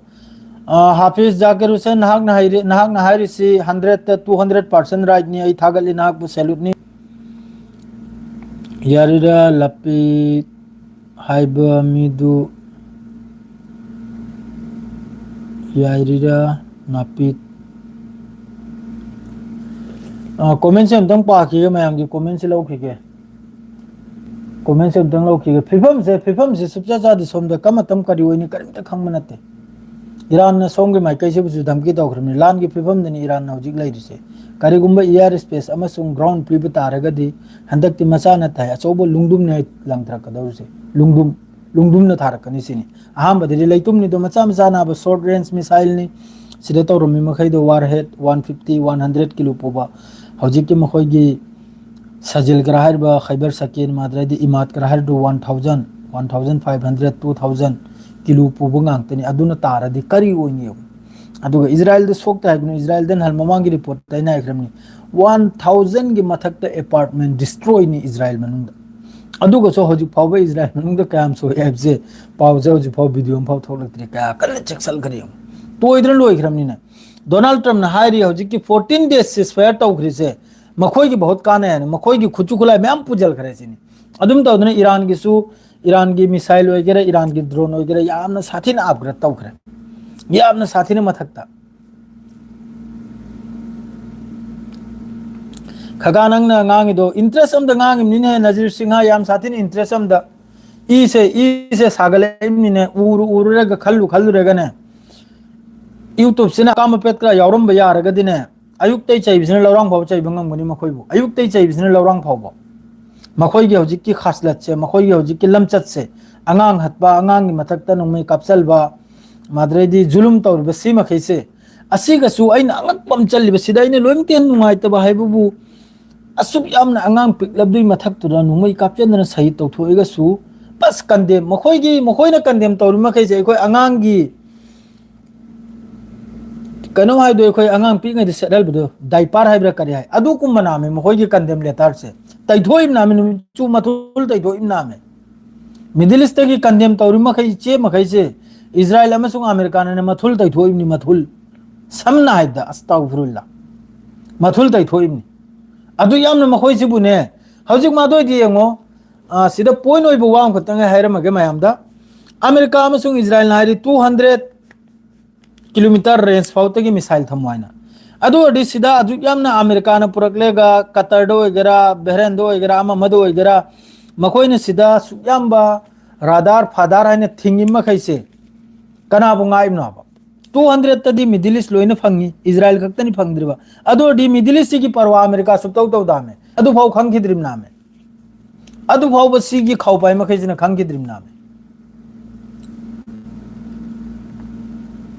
ꯑ, ꯍꯥꯐꯤꯖ ꯖꯥꯀꯤꯔ ꯍꯨꯁꯦꯟ, ꯅꯍꯥꯛꯅ ꯍꯥꯏꯔꯤ-, ꯅꯍꯥꯛꯅ ꯍꯥꯏꯔꯤꯁꯤ hundred ꯇ two hundred percent right ꯅꯤ꯫ ꯑꯩ ꯊꯥꯒꯠꯂꯤ, ꯅꯍꯥꯛꯄꯨ salute ꯅꯤ꯫ ꯌꯥꯔꯤꯔꯥ ꯂꯥꯄꯤ ꯍꯥꯏꯕ ꯃꯤꯗꯨ ꯌꯥꯏꯔꯤꯔꯥ ꯅꯥꯄꯤ? ꯑ, comment ꯁꯦ ꯑꯝꯇꯪ ꯄꯥꯈꯤꯒꯦ, ꯃꯌꯥꯝꯒꯤ comment ꯁꯦ ꯂꯧꯈꯤꯒꯦ꯫ Comment ꯁꯦ ꯑꯝꯇꯪ ꯂꯧꯈꯤꯒꯦ꯫ ꯐꯤꯕꯝꯁꯦ, ꯐꯤꯕꯝꯁꯦ ꯁꯨꯞꯆꯥ ꯆꯥꯗꯦ꯫ ꯁꯣꯝꯗ ꯀꯔꯝꯕ ꯃꯇꯝ ꯀꯔꯤ ꯑꯣꯏꯅꯤ ꯀꯔꯤꯝꯇ ꯈꯪꯕ ꯅꯠꯇꯦ꯫ ꯏꯔꯥꯟꯅ ꯁꯣꯝꯒꯤ ꯃꯥꯏꯀꯩꯁꯤꯕꯨꯁꯨ ꯙꯝꯀꯤ ꯇꯧꯈ꯭ꯔꯕꯅꯤ꯫ ꯂꯥꯟꯒꯤ ꯐꯤꯕꯝꯗꯅꯤ ꯏꯔꯥꯟꯅ ꯍꯧꯖꯤꯛ ꯂꯩꯔꯤꯁꯦ꯫ ꯀꯔꯤꯒꯨꯝꯕ air space ꯑꯃꯁꯨꯡ ground ꯄꯤꯕ ꯇꯥꯔꯒꯗꯤ ꯍꯟꯗꯛꯇꯤ ꯃꯆꯥ ꯅꯠꯇꯦ, ꯑꯆꯧꯕ ꯂꯨꯡꯗꯨꯝꯅꯦ ꯂꯪꯊꯔꯛꯀꯗꯧꯔꯤꯁꯦ꯫ ꯂꯨꯡꯗꯨꯝ, ꯂꯨꯡꯗꯨꯝꯅ ꯊꯥꯔꯛꯀꯅꯤ ꯁꯤꯅꯤ꯫ ꯑꯍꯥꯟꯕꯗꯗꯤ ꯂꯩꯇꯨꯝꯅꯤꯗꯣ ꯃꯆꯥ ꯃꯆꯥꯅ ꯁꯣꯔꯠ ꯔꯦꯟꯖ ꯃꯤꯁꯥꯏꯜꯅꯤ꯫ ꯁꯤꯗ ꯇꯧꯔꯝꯃꯤ ꯃꯈꯩꯗꯣ war head one fifty, one hundred kilo ꯄꯨꯕ꯫ ꯍꯧꯖꯤꯛꯀꯤ ꯃꯈꯣꯏꯒꯤ ꯁꯖꯤꯜꯒ꯭ꯔꯥ ꯍꯥꯏꯔꯤꯕ ꯈꯩꯕꯔ ꯁꯀꯦꯟ, ꯃꯥꯗ꯭ꯔꯗꯤ ꯏꯃꯥꯠꯒ꯭ꯔꯥ ꯍꯥꯏꯔꯤꯗꯣ one thousand, one thousand five hundred, two thousand kilo ꯄꯨꯕ ꯉꯥꯛꯇꯅꯤ꯫ ꯑꯗꯨꯅ ꯇꯥꯔꯗꯤ ꯀꯔꯤ ꯑꯣꯏꯅꯤ ꯌꯦꯡꯉꯨ꯫ ꯑꯗꯨꯒ ꯏꯖꯔꯥꯏꯜꯗ ꯁꯣꯛꯇꯦ ꯍꯥꯏꯒꯅꯨ, ꯏꯖꯔꯥꯏꯜꯗ ꯅꯍꯥꯟ ꯃꯃꯥꯡꯒꯤ ꯔꯤꯄꯣꯔꯠꯇ ꯑꯩꯅ ꯍꯥꯏꯈ꯭ꯔꯕꯅꯤ, ꯋꯥꯟ ꯊꯥꯎꯖꯟꯒꯤ ꯃꯊꯛꯇ ꯑꯦꯄꯥꯔꯠꯃꯦꯟ ꯗꯤꯁꯇ꯭ꯔꯣꯏꯅꯤ ꯏꯖꯔꯥꯏꯜ ꯃꯅꯨꯡꯗ꯫ ꯑꯗꯨꯒꯁꯨ ꯍꯧꯖꯤꯛ ꯐꯥꯎꯕ ꯏꯖꯔꯥꯏꯜ ꯃꯅꯨꯡꯗ ꯀꯌꯥꯝ ꯁꯣꯛꯑꯦ ꯍꯥꯏꯕꯁꯦ ꯄꯥꯎꯁꯦ ꯍꯧꯖꯤꯛ ꯐꯥꯎ ꯚꯤꯗꯤꯑꯣ ꯑꯃꯐꯥꯎ ꯊꯣꯛꯂꯛꯇ꯭ꯔꯤ꯫ ꯀꯌꯥ ꯀꯟꯅ ꯆꯦꯛꯁꯤꯟꯈ꯭ꯔꯦ ꯌꯦꯡꯉꯨ꯫ ꯇꯣꯏꯗꯅ ꯂꯣꯏꯈ꯭ꯔꯕꯅꯤꯅ꯫ ꯗꯣꯅꯥꯜꯗ ꯇ꯭ꯔꯝꯞꯅ ꯍꯥꯏꯔꯤ, ꯍꯧꯖꯤꯛꯀꯤ fourteen days ceasefire ꯇꯧꯈ꯭ꯔꯤꯁꯦ ꯃꯈꯣꯏꯒꯤ ꯚꯣꯠ ꯀꯥꯟꯅꯩ ꯍꯥꯏꯅ, ꯃꯈꯣꯏꯒꯤ ꯈꯨꯠꯁꯨ ꯈꯨꯠꯂꯥꯏ ꯃꯌꯥꯝ ꯄꯨꯁꯤꯜꯈ꯭ꯔꯦ ꯁꯤꯅꯤ꯫ ꯑꯗꯨꯝ ꯇꯧꯗꯅ ꯏꯔꯥꯟꯒꯤꯁꯨ, ꯏꯔꯥꯟꯒꯤ ꯃꯤꯁꯥꯏꯜ ꯑꯣꯏꯒꯦꯔꯥ, ꯏꯔꯥꯟꯒꯤ ꯗ꯭ꯔꯣꯟ ꯑꯣꯏꯒꯦꯔꯥ, ꯌꯥꯝꯅ ꯁꯥꯊꯤꯅ ꯑꯞꯒ꯭ꯔꯦꯗ ꯇꯧꯈ꯭ꯔꯦ, ꯌꯥꯝꯅ ꯁꯥꯊꯤꯅ ꯃꯊꯛꯇ꯫ ꯈꯒꯥ, ꯅꯪꯅ ꯉꯥꯡꯉꯤꯗꯣ ꯏꯟꯇꯔꯦꯁ ꯑꯝꯗ ꯉꯥꯡꯉꯤꯕꯅꯤꯅꯦ, ꯅꯖꯤꯔ ꯁꯤꯡꯍ, ꯌꯥꯝ ꯁꯥꯊꯤꯅ ꯏꯟꯇꯔꯦꯁ ꯑꯝꯗ꯫ ꯏꯁꯦ, ꯏꯁꯦ ꯁꯥꯒꯠꯂꯛꯏꯕꯅꯤꯅꯦ, ꯎꯔꯨ ꯎꯔꯨꯔꯒ, ꯈꯜꯂꯨ ꯈꯜꯂꯨꯔꯒꯅꯦ꯫ YouTube-ꯁꯤꯅ ꯑꯀꯥꯝꯕ ꯄꯦꯠ ꯈꯔ ꯌꯥꯎꯔꯝꯕ ꯌꯥꯔꯒꯗꯤꯅꯦ, ꯑꯌꯨꯛꯇꯩ ꯆꯩꯕꯁꯤꯅ ꯂꯧꯔꯥꯡ ꯐꯥꯎ ꯆꯩꯕ ꯉꯝꯒꯅꯤ ꯃꯈꯣꯏꯕꯨ꯫ ꯑꯌꯨꯛꯇꯩ ꯆꯩꯕꯁꯤꯅ ꯂꯧꯔꯥꯡ ꯐꯥꯎꯕ꯫ ꯃꯈꯣꯏꯒꯤ ꯍꯧꯖꯤꯛꯀꯤ ꯈꯥꯁꯂꯠꯁꯦ, ꯃꯈꯣꯏꯒꯤ ꯍꯧꯖꯤꯛꯀꯤ ꯂꯝꯆꯠꯁꯦ, ꯑꯉꯥꯡ ꯍꯠꯄ, ꯑꯉꯥꯡꯒꯤ ꯃꯊꯛꯇ ꯅꯣꯡꯃꯩ ꯀꯥꯞꯆꯜꯕ, ꯃꯗꯨꯗꯩꯗꯤ ꯖꯨꯂꯨꯝ ꯇꯧꯔꯤꯕ ꯁꯤ ꯃꯈꯩꯁꯦ, ꯑꯁꯤꯒꯁꯨ ꯑꯩꯅ ꯑꯉꯛꯄ ꯑꯃ ꯆꯜꯂꯤꯕ ꯁꯤꯗ ꯑꯩꯅ ꯂꯣꯏꯅꯃꯛꯇ ꯍꯦꯟꯅ ꯅꯨꯡꯉꯥꯏꯇꯕ ꯍꯥꯏꯕꯕꯨ, ꯑꯁꯨꯛ ꯌꯥꯝꯅ ꯑꯉꯥꯡ ꯄꯤꯛꯂꯕꯗꯨꯒꯤ ꯃꯊꯛꯇꯨꯗ ꯅꯣꯡꯃꯩ ꯀꯥꯞꯆꯟꯗꯅ ꯁꯍꯤꯗ ꯇꯧꯊꯣꯛꯑꯒꯁꯨ, ꯄ꯭ꯂꯁ ꯀꯟꯗꯦꯝ, ꯃꯈꯣꯏꯒꯤ, ꯃꯈꯣꯏꯅ ꯀꯟꯗꯦꯝ ꯇꯧꯔꯤ ꯃꯈꯩꯁꯦ ꯑꯩꯈꯣꯏ ꯑꯉꯥꯡꯒꯤ ꯀꯩꯅꯣꯝ ꯍꯥꯏꯗꯣ, ꯑꯩꯈꯣꯏ ꯑꯉꯥꯡ ꯄꯤꯛꯉꯩꯗ ꯁꯦꯠꯍꯜꯕꯗꯣ, ꯗꯥꯏꯄꯥꯔ ꯍꯥꯏꯕ꯭ꯔꯥ ꯀꯔꯤ ꯍꯥꯏ, ꯑꯗꯨꯒꯨꯝꯕ ꯅꯥꯝꯃꯦ ꯃꯈꯣꯏꯒꯤ ꯀꯟꯗꯦꯝ ꯂꯦꯇꯔꯁꯦ꯫ ꯇꯩꯊꯣꯛꯏꯕ ꯅꯥꯝꯃꯦ, ꯅꯨꯃꯤꯠ ꯆꯨ ꯃꯊꯨꯜ ꯇꯩꯊꯣꯛꯏꯕ ꯅꯥꯝꯃꯦ꯫ ꯃꯤꯗꯜ ꯏꯁꯇꯒꯤ ꯀꯟꯗꯦꯝ ꯇꯧꯔꯤ ꯃꯈꯩ, ꯏꯆꯦ ꯃꯈꯩꯁꯦ, ꯏꯖꯔꯥꯏꯜ ꯑꯃꯁꯨꯡ ꯑꯃꯦꯔꯤꯀꯥꯅ ꯃꯊꯨꯜ ꯇꯩꯊꯣꯛꯏꯕꯅꯤ, ꯃꯊꯨꯜ꯫ ꯁꯝꯅ ꯍꯥꯏꯕꯗ, ꯑꯁꯇꯥꯎꯐꯤꯔꯨꯜꯂꯥ, ꯃꯊꯨꯜ ꯇꯩꯊꯣꯛꯏꯕꯅꯤ꯫ ꯑꯗꯨ ꯌꯥꯝꯅ ꯃꯈꯣꯏꯁꯤꯕꯨꯅꯦ, ꯍꯧꯖꯤꯛ ꯃꯥꯗꯣꯏꯗꯤ ꯌꯦꯡꯉꯣ, ꯑ, ꯁꯤꯗ ꯄꯣꯏꯟ ꯑꯣꯏꯕ ꯋꯥ ꯑꯃꯈꯛꯇꯪ ꯑꯩ ꯍꯥꯏꯔꯝꯃꯒꯦ ꯃꯌꯥꯝꯗ꯫ ꯑꯃꯦꯔꯤꯀꯥ ꯑꯃꯁꯨꯡ ꯏꯖꯔꯥꯏꯜꯅ ꯍꯥꯏꯔꯤ, two hundred kilometer range ꯐꯥꯎꯗꯒꯤ ꯃꯤꯁꯥꯏꯜ ꯊꯝꯃꯣ ꯍꯥꯏꯅ꯫ ꯑꯗꯨ ꯑꯣꯏꯔꯗꯤ ꯁꯤꯗ ꯑꯗꯨꯛ ꯌꯥꯝꯅ ꯑꯃꯦꯔꯤꯀꯥꯅ ꯄꯨꯔꯛꯂꯦꯒ, ꯀꯇꯔꯗ ꯑꯣꯏꯒꯦꯔꯥ, ꯕꯍꯔꯦꯟꯗ ꯑꯣꯏꯒꯦꯔꯥ, ꯑꯃ ꯑꯃꯗ ꯑꯣꯏꯒꯦꯔꯥ, ꯃꯈꯣꯏꯅ ꯁꯤꯗ ꯑꯁꯨꯛ ꯌꯥꯝꯕ ꯔꯥꯗꯥꯔ ꯐꯥꯗꯥꯔ ꯍꯥꯏꯅ ꯊꯤꯡꯉꯤ ꯃꯈꯩꯁꯦ ꯀꯅꯥꯕꯨ ꯉꯥꯛꯏꯕꯅꯣꯕ? Two hundredꯇꯗꯤ ꯃꯤꯗꯜ ꯏꯁ ꯂꯣꯏꯅ ꯐꯪꯉꯤ, ꯏꯖꯔꯥꯏꯜ ꯈꯛꯇꯅꯤ ꯐꯪꯗ꯭ꯔꯤꯕ꯫ ꯑꯗꯨ ꯑꯣꯏꯔꯗꯤ ꯃꯤꯗꯜ ꯏꯁꯁꯤꯒꯤ ꯄꯔꯋꯥ ꯑꯃꯦꯔꯤꯀꯥ ꯁꯨꯞꯇꯧ ꯇꯧꯗꯥꯃꯦ, ꯑꯗꯨꯐꯥꯎ ꯈꯪꯈꯤꯗ꯭ꯔꯤꯕꯅꯥꯃꯦ꯫ ꯑꯗꯨ ꯐꯥꯎꯕ ꯁꯤꯒꯤ ꯈꯥꯎꯄꯥꯏ ꯃꯈꯩꯁꯤꯅ ꯈꯪꯈꯤꯗ꯭ꯔꯤꯕꯅꯥꯃꯦ꯫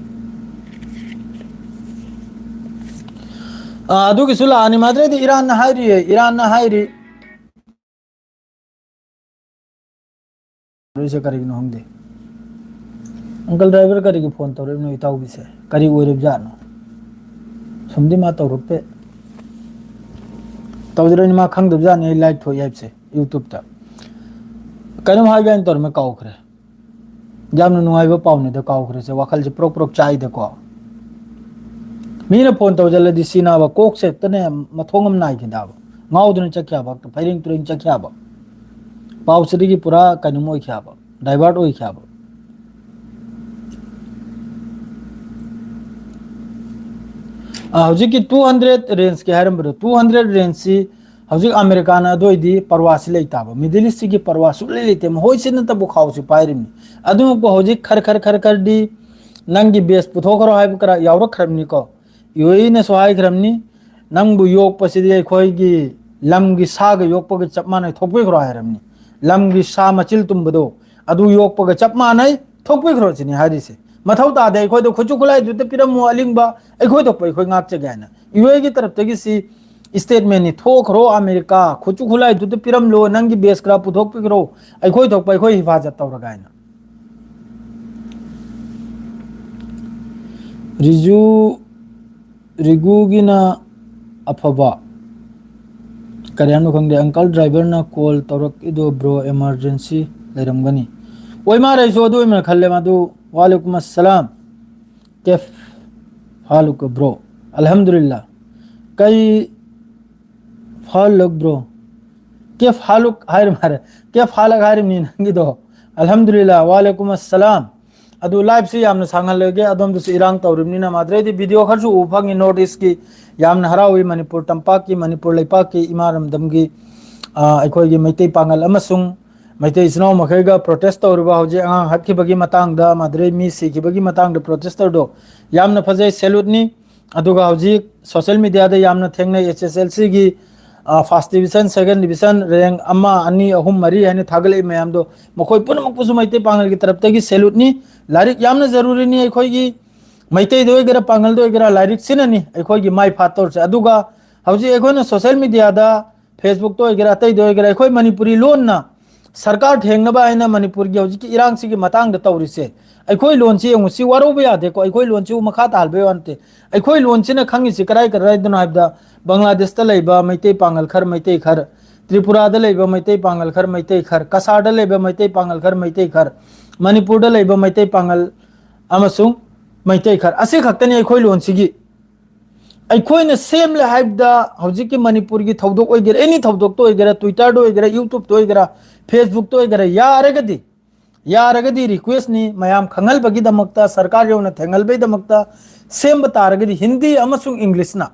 ꯑꯥ, ꯑꯗꯨꯒꯤꯁꯨ ꯂꯥꯛꯑꯅꯤ꯫ ꯃꯗꯨꯗꯩꯗꯤ ꯏꯔꯥꯟꯅ ꯍꯥꯏꯔꯤꯌꯦ, ꯏꯔꯥꯟꯅ ꯍꯥꯏꯔꯤ꯫ ꯇꯧꯔꯤꯁꯦ ꯀꯔꯤꯒꯤꯅꯣ ꯈꯪꯗꯦ꯫ ꯑꯪꯀꯜ ꯗ꯭ꯔꯥꯏꯚꯔ ꯀꯔꯤꯒꯤ ꯐꯣꯟ ꯇꯧꯔꯛꯏꯕꯅꯣ ꯏꯇꯥꯎꯒꯤꯁꯦ? ꯀꯔꯤ ꯑꯣꯏꯔꯤꯕꯖꯥꯠꯅꯣ? ꯁꯨꯝꯗꯤ ꯃꯥ ꯇꯧꯔꯛꯇꯦ꯫ ꯇꯧꯖꯔꯅꯤ, ꯃꯥ ꯈꯪꯗꯕꯖꯥꯠꯅꯤ ꯑꯩ ꯂꯥꯏꯚ ꯊꯣꯛꯏ ꯍꯥꯏꯕꯁꯦ YouTube-ꯇ꯫ ꯀꯩꯅꯣꯝ ꯍꯥꯏꯒꯦ ꯍꯥꯏꯅ ꯇꯧꯔꯝꯃꯦ, ꯀꯥꯎꯈ꯭ꯔꯦ꯫ ꯌꯥꯝꯅ ꯅꯨꯡꯉꯥꯏꯕ ꯄꯥꯎꯅꯤꯗ, ꯀꯥꯎꯈ꯭ꯔꯦꯁꯦ, ꯋꯥꯈꯜꯁꯦ ꯄ꯭ꯔꯣꯛ ꯄ꯭ꯔꯣꯛ ꯆꯥꯛꯏꯗꯀꯣ꯫ ꯃꯤꯅ ꯐꯣꯟ ꯇꯧꯁꯤꯜꯂꯗꯤ ꯁꯤꯅꯥꯕ ꯀꯣꯛꯁꯦ ꯍꯦꯛꯇꯅꯦ ꯃꯊꯣꯡ ꯑꯃ ꯅꯥꯏꯈꯤꯗꯕ, ꯉꯥꯎꯗꯨꯅ ꯆꯠꯈꯤ ꯍꯥꯏꯕ, ꯐꯩꯔꯦꯡ ꯇꯨꯔꯦꯡ ꯆꯠꯈꯤ ꯍꯥꯏꯕ, ꯄꯥꯎꯁꯤꯗꯒꯤ ꯄꯨꯔꯥ ꯀꯩꯅꯣꯝ ꯑꯣꯏꯈꯤ ꯍꯥꯏꯕ, divert ꯑꯣꯏꯈꯤ ꯍꯥꯏꯕ꯫ ꯑꯥ, ꯍꯧꯖꯤꯛꯀꯤ two hundred range-ꯀꯤ ꯍꯥꯏꯔꯝꯕꯗꯣ, two hundred range-ꯁꯤ ꯍꯧꯖꯤꯛ ꯑꯃꯦꯔꯤꯀꯥꯅ ꯑꯗꯨ ꯑꯣꯏꯗꯤ ꯄꯔꯋꯥꯁꯤ ꯂꯩꯇꯥꯕ, ꯃꯤꯗꯜ ꯏꯁꯀꯤ ꯄꯔꯋꯥ ꯁꯨꯛꯂꯩ ꯂꯩꯇꯦ, ꯃꯈꯣꯏꯁꯤꯅꯇꯕꯨ ꯈꯥꯎꯁꯤ ꯄꯥꯏꯔꯤꯕꯅꯤ꯫ ꯑꯗꯨꯃꯛꯄꯨ ꯍꯧꯖꯤꯛ ꯈꯔ ꯈꯔ ꯈꯔ ꯈꯔꯗꯤ ꯅꯪꯒꯤ ꯕꯦꯁ ꯄꯨꯊꯣꯛꯈ꯭ꯔꯣ ꯍꯥꯏꯕ ꯈꯔ ꯌꯥꯎꯔꯛꯈ꯭ꯔꯕꯅꯤꯀꯣ꯫ ꯌꯨ ꯑꯦ ꯏꯅꯁꯨ ꯍꯥꯏꯈ꯭ꯔꯕꯅꯤ, ꯅꯪꯕꯨ ꯌꯣꯛꯄꯁꯤꯗꯤ ꯑꯩꯈꯣꯏꯒꯤ ꯂꯝꯒꯤ ꯁꯥꯒ ꯌꯣꯛꯄꯒ ꯆꯞ ꯃꯥꯟꯅꯩ, ꯊꯣꯛꯄꯤꯈ꯭ꯔꯣ ꯍꯥꯏꯔꯕꯅꯤ꯫ ꯂꯝꯒꯤ ꯁꯥ ꯃꯆꯤꯜ ꯇꯨꯝꯕꯗꯣ ꯑꯗꯨ ꯌꯣꯛꯄꯒ ꯆꯞ ꯃꯥꯟꯅꯩ, ꯊꯣꯛꯄꯤꯈ꯭ꯔꯣ ꯁꯤꯅꯤ ꯍꯥꯏꯔꯤꯁꯦ꯫ ꯃꯊꯧ ꯇꯥꯗꯦ ꯑꯩꯈꯣꯏꯗ ꯈꯨꯠꯁꯨ ꯈꯨꯠꯂꯥꯏꯗꯨꯗ ꯄꯤꯔꯝꯃꯣ ꯑꯂꯤꯡꯕ, ꯑꯩꯈꯣꯏ ꯊꯣꯛꯄ ꯑꯩꯈꯣꯏ ꯉꯥꯛꯆꯒꯦ ꯍꯥꯏꯅ꯫ ꯌꯨ ꯑꯦꯒꯤ ꯇꯔꯞꯇꯒꯤ ꯁꯤ statement ꯅꯤ, "ꯊꯣꯛꯈ꯭ꯔꯣ ꯑꯃꯦꯔꯤꯀꯥ, ꯈꯨꯠꯁꯨ ꯈꯨꯠꯂꯥꯏꯗꯨꯗ ꯄꯤꯔꯝꯂꯣ, ꯅꯪꯒꯤ ꯕꯦꯁ ꯈꯔ ꯄꯨꯊꯣꯛꯄꯤꯈ꯭ꯔꯣ, ꯑꯩꯈꯣꯏ ꯊꯣꯛꯄ ꯑꯩꯈꯣꯏ ꯍꯤꯐꯥꯖꯠ ꯇꯧꯔꯒ" ꯍꯥꯏꯅ꯫ ꯔꯤꯖꯨ, ꯔꯤꯒꯨꯒꯤꯅ ꯑꯐꯕ ꯀꯔꯤ ꯍꯥꯏꯅꯣ ꯈꯪꯗꯦ꯫ ꯑꯪꯀꯜ ꯗ꯭ꯔꯥꯏꯚꯔꯅ ꯀꯣꯜ ꯇꯧꯔꯛꯏꯗꯣ ꯕ꯭ꯔꯣ, ꯏꯃꯥꯔꯖꯦꯟꯁꯤ ꯂꯩꯔꯝꯒꯅꯤ꯫ ꯑꯣꯏ ꯃꯥꯜꯂꯦ, ꯑꯩꯁꯨ ꯑꯗꯨ ꯑꯣꯏꯅ ꯈꯜꯂꯦ ꯃꯥꯗꯨ꯫ ꯋꯥꯂꯦꯀꯨꯝ ꯑꯁꯂꯥꯝ꯫ ꯀꯦꯐ ꯍꯥꯂꯨꯀ ꯕ꯭ꯔꯣ? ꯑꯜꯍꯝꯗꯨꯂꯤꯜꯂꯥ꯫ ꯀꯩ ꯐꯥꯂꯨꯛ ꯕ꯭ꯔꯣ? ꯀꯦꯐ ꯍꯥꯂꯨꯛ ꯍꯥꯏꯔ ꯃꯥꯜꯂꯦ꯫ ꯀꯦꯐ ꯍꯥꯂꯛ ꯍꯥꯏꯔꯤꯕꯅꯤ ꯅꯪꯒꯤꯗꯣ꯫ ꯑꯜꯍꯝꯗꯨꯂꯤꯜꯂꯥ, ꯋꯥꯂꯦꯀꯨꯝ ꯑꯁꯂꯥꯝ꯫ ꯑꯗꯨ ꯂꯥꯏꯐꯁꯤ ꯌꯥꯝꯅ ꯁꯥꯡꯍꯜꯂꯣꯏꯒꯦ, ꯑꯗꯣꯝꯗꯁꯨ ꯏꯔꯥꯡ ꯇꯧꯔꯤꯕꯅꯤꯅ꯫ ꯃꯥꯗ꯭ꯔꯦꯗꯤ ꯚꯤꯗꯤꯑꯣ ꯈꯔꯁꯨ ꯎꯕ ꯐꯪꯉꯤ ꯅꯣꯔꯠ ꯏꯁꯀꯤ꯫ ꯌꯥꯝꯅ ꯍꯔꯥꯎꯏ ꯃꯅꯤꯄꯨꯔ ꯇꯝꯄꯥꯛꯀꯤ, ꯃꯅꯤꯄꯨꯔ ꯂꯩꯄꯥꯛꯀꯤ, ꯏꯃꯥ ꯔꯝꯗꯝꯒꯤ, ꯑ, ꯑꯩꯈꯣꯏꯒꯤ ꯃꯩꯇꯩ ꯄꯥꯉꯜ ꯑꯃꯁꯨꯡ ꯃꯩꯇꯩ ꯏꯆꯤꯟ ꯏꯅꯥꯎ ꯃꯈꯩꯒ ꯄ꯭ꯔꯣꯇꯦꯁ ꯇꯧꯔꯤꯕ ꯍꯧꯖꯤꯛ ꯑꯉꯥꯡ ꯍꯥꯠꯈꯤꯕꯒꯤ ꯃꯇꯥꯡꯗ, ꯃꯥꯗ꯭ꯔꯦ ꯃꯤ ꯁꯤꯈꯤꯕꯒꯤ ꯃꯇꯥꯡꯗ ꯄ꯭ꯔꯣꯇꯦꯁꯇꯔꯗꯣ ꯌꯥꯝꯅ ꯐꯖꯩ, ꯁꯦꯂꯨꯠꯅꯤ꯫ ꯑꯗꯨꯒ ꯍꯧꯖꯤꯛ ꯁꯣꯁꯦꯜ ꯃꯤꯗꯤꯌꯥꯗ ꯌꯥꯝꯅ ꯊꯦꯡꯅꯩ, ꯑꯩꯆ ꯑꯦꯁ ꯑꯦꯜ ꯁꯤꯒꯤ, ꯑ, ꯐꯥꯔꯁ ꯗꯤꯕꯤꯖꯟ, ꯁꯦꯀꯦꯟ ꯗꯤꯕꯤꯖꯟ, ꯔꯦꯡ ꯑꯃ, ꯑꯅꯤ, ꯑꯍꯨꯝ, ꯃꯔꯤ ꯍꯥꯏꯅ ꯊꯥꯒꯠꯂꯛꯏ ꯃꯌꯥꯝꯗꯣ, ꯃꯈꯣꯏ ꯄꯨꯝꯅꯃꯛꯄꯨꯁꯨ ꯃꯩꯇꯩ ꯄꯥꯉꯜꯒꯤ ꯇꯔꯞꯇꯒꯤ ꯁꯦꯂꯨꯠꯅꯤ꯫ ꯂꯥꯏꯔꯤꯛ ꯌꯥꯝꯅ ꯖꯔꯨꯔꯤꯅꯤ ꯑꯩꯈꯣꯏꯒꯤ꯫ ꯃꯩꯇꯩꯗ ꯑꯣꯏꯒꯦꯔꯥ, ꯄꯥꯉꯜꯗ ꯑꯣꯏꯒꯦꯔꯥ, ꯂꯥꯏꯔꯤꯛꯁꯤꯅꯅꯤ ꯑꯩꯈꯣꯏꯒꯤ ꯃꯥꯏ ꯐꯥꯠꯇꯧꯔꯤꯁꯦ꯫ ꯑꯗꯨꯒ ꯍꯧꯖꯤꯛ ꯑꯩꯈꯣꯏꯅ ꯁꯣꯁꯦꯜ ꯃꯤꯗꯤꯌꯥꯗ, ꯐꯦꯁꯕꯨꯛꯇ ꯑꯣꯏꯒꯦꯔꯥ, ꯑꯇꯩꯗ ꯑꯣꯏꯒꯦꯔꯥ, ꯑꯩꯈꯣꯏ ꯃꯅꯤꯄꯨꯔꯤ ꯂꯣꯟꯅ ꯁꯔꯀꯥꯔ ꯊꯦꯡꯅꯕ ꯍꯥꯏꯅ ꯃꯅꯤꯄꯨꯔꯒꯤ ꯍꯧꯖꯤꯛꯀꯤ ꯏꯔꯥꯡꯁꯤꯒꯤ ꯃꯇꯥꯡꯗ ꯇꯧꯔꯤꯁꯦ, ꯑꯩꯈꯣꯏ ꯂꯣꯟꯁꯤ ꯌꯦꯡꯉꯨ, ꯁꯤ ꯋꯥꯔꯧꯕ ꯌꯥꯗꯦꯀꯣ, ꯑꯩꯈꯣꯏ ꯂꯣꯟꯁꯤꯕꯨ ꯃꯈꯥ ꯇꯥꯍꯟꯕꯩ ꯋꯥ ꯅꯠꯇꯦ꯫ ꯑꯩꯈꯣꯏ ꯂꯣꯟꯁꯤꯅ ꯈꯪꯉꯤꯁꯤ ꯀꯗꯥꯏ ꯀꯗꯥꯏꯗꯅꯣ ꯍꯥꯏꯕꯗ, ꯕꯪꯒ꯭ꯂꯥꯗꯦꯁꯇ ꯂꯩꯕ ꯃꯩꯇꯩ ꯄꯥꯉꯜ ꯈꯔ ꯃꯩꯇꯩ ꯈꯔ, ꯇ꯭ꯔꯤꯄꯨꯔꯥꯗ ꯂꯩꯕ ꯃꯩꯇꯩ ꯄꯥꯉꯜ ꯈꯔ ꯃꯩꯇꯩ ꯈꯔ, ꯀꯁꯥꯔꯗ ꯂꯩꯕ ꯃꯩꯇꯩ ꯄꯥꯉꯜ ꯈꯔ ꯃꯩꯇꯩ ꯈꯔ, ꯃꯅꯤꯄꯨꯔꯗ ꯂꯩꯕ ꯃꯩꯇꯩ ꯄꯥꯉꯜ ꯑꯃꯁꯨꯡ ꯃꯩꯇꯩ ꯈꯔ, ꯑꯁꯤ ꯈꯛꯇꯅꯤ ꯑꯩꯈꯣꯏ ꯂꯣꯟꯁꯤꯒꯤ꯫ ꯑꯩꯈꯣꯏꯅ ꯁꯦꯝꯂꯦ ꯍꯥꯏꯕꯗ ꯍꯧꯖꯤꯛꯀꯤ ꯃꯅꯤꯄꯨꯔꯒꯤ ꯊꯧꯗꯣꯛ ꯑꯣꯏꯒꯦꯔꯥ, ꯑꯦꯅꯤ ꯊꯧꯗꯣꯛꯇ ꯑꯣꯏꯒꯦꯔꯥ, ꯇ꯭ꯋꯤꯇꯔꯗ ꯑꯣꯏꯒꯦꯔꯥ, ꯌꯨꯇ꯭ꯌꯨꯕꯇ ꯑꯣꯏꯒꯦꯔꯥ, ꯐꯦꯁꯕꯨꯛꯇ ꯑꯣꯏꯒꯦꯔꯥ, ꯌꯥꯔꯒꯗꯤ, ꯌꯥꯔꯒꯗꯤ ꯔꯤꯀ꯭ꯋꯦꯁꯅꯤ, ꯃꯌꯥꯝ ꯈꯪꯍꯟꯕꯒꯤꯗꯃꯛꯇ, ꯁꯔꯀꯥꯔ ꯌꯧꯅ ꯊꯦꯡꯍꯟꯕꯒꯤꯗꯃꯛꯇ ꯁꯦꯝꯕ ꯇꯥꯔꯒꯗꯤ ꯍꯤꯟꯗꯤ ꯑꯃꯁꯨꯡ ꯏꯪꯂꯤꯁꯅ,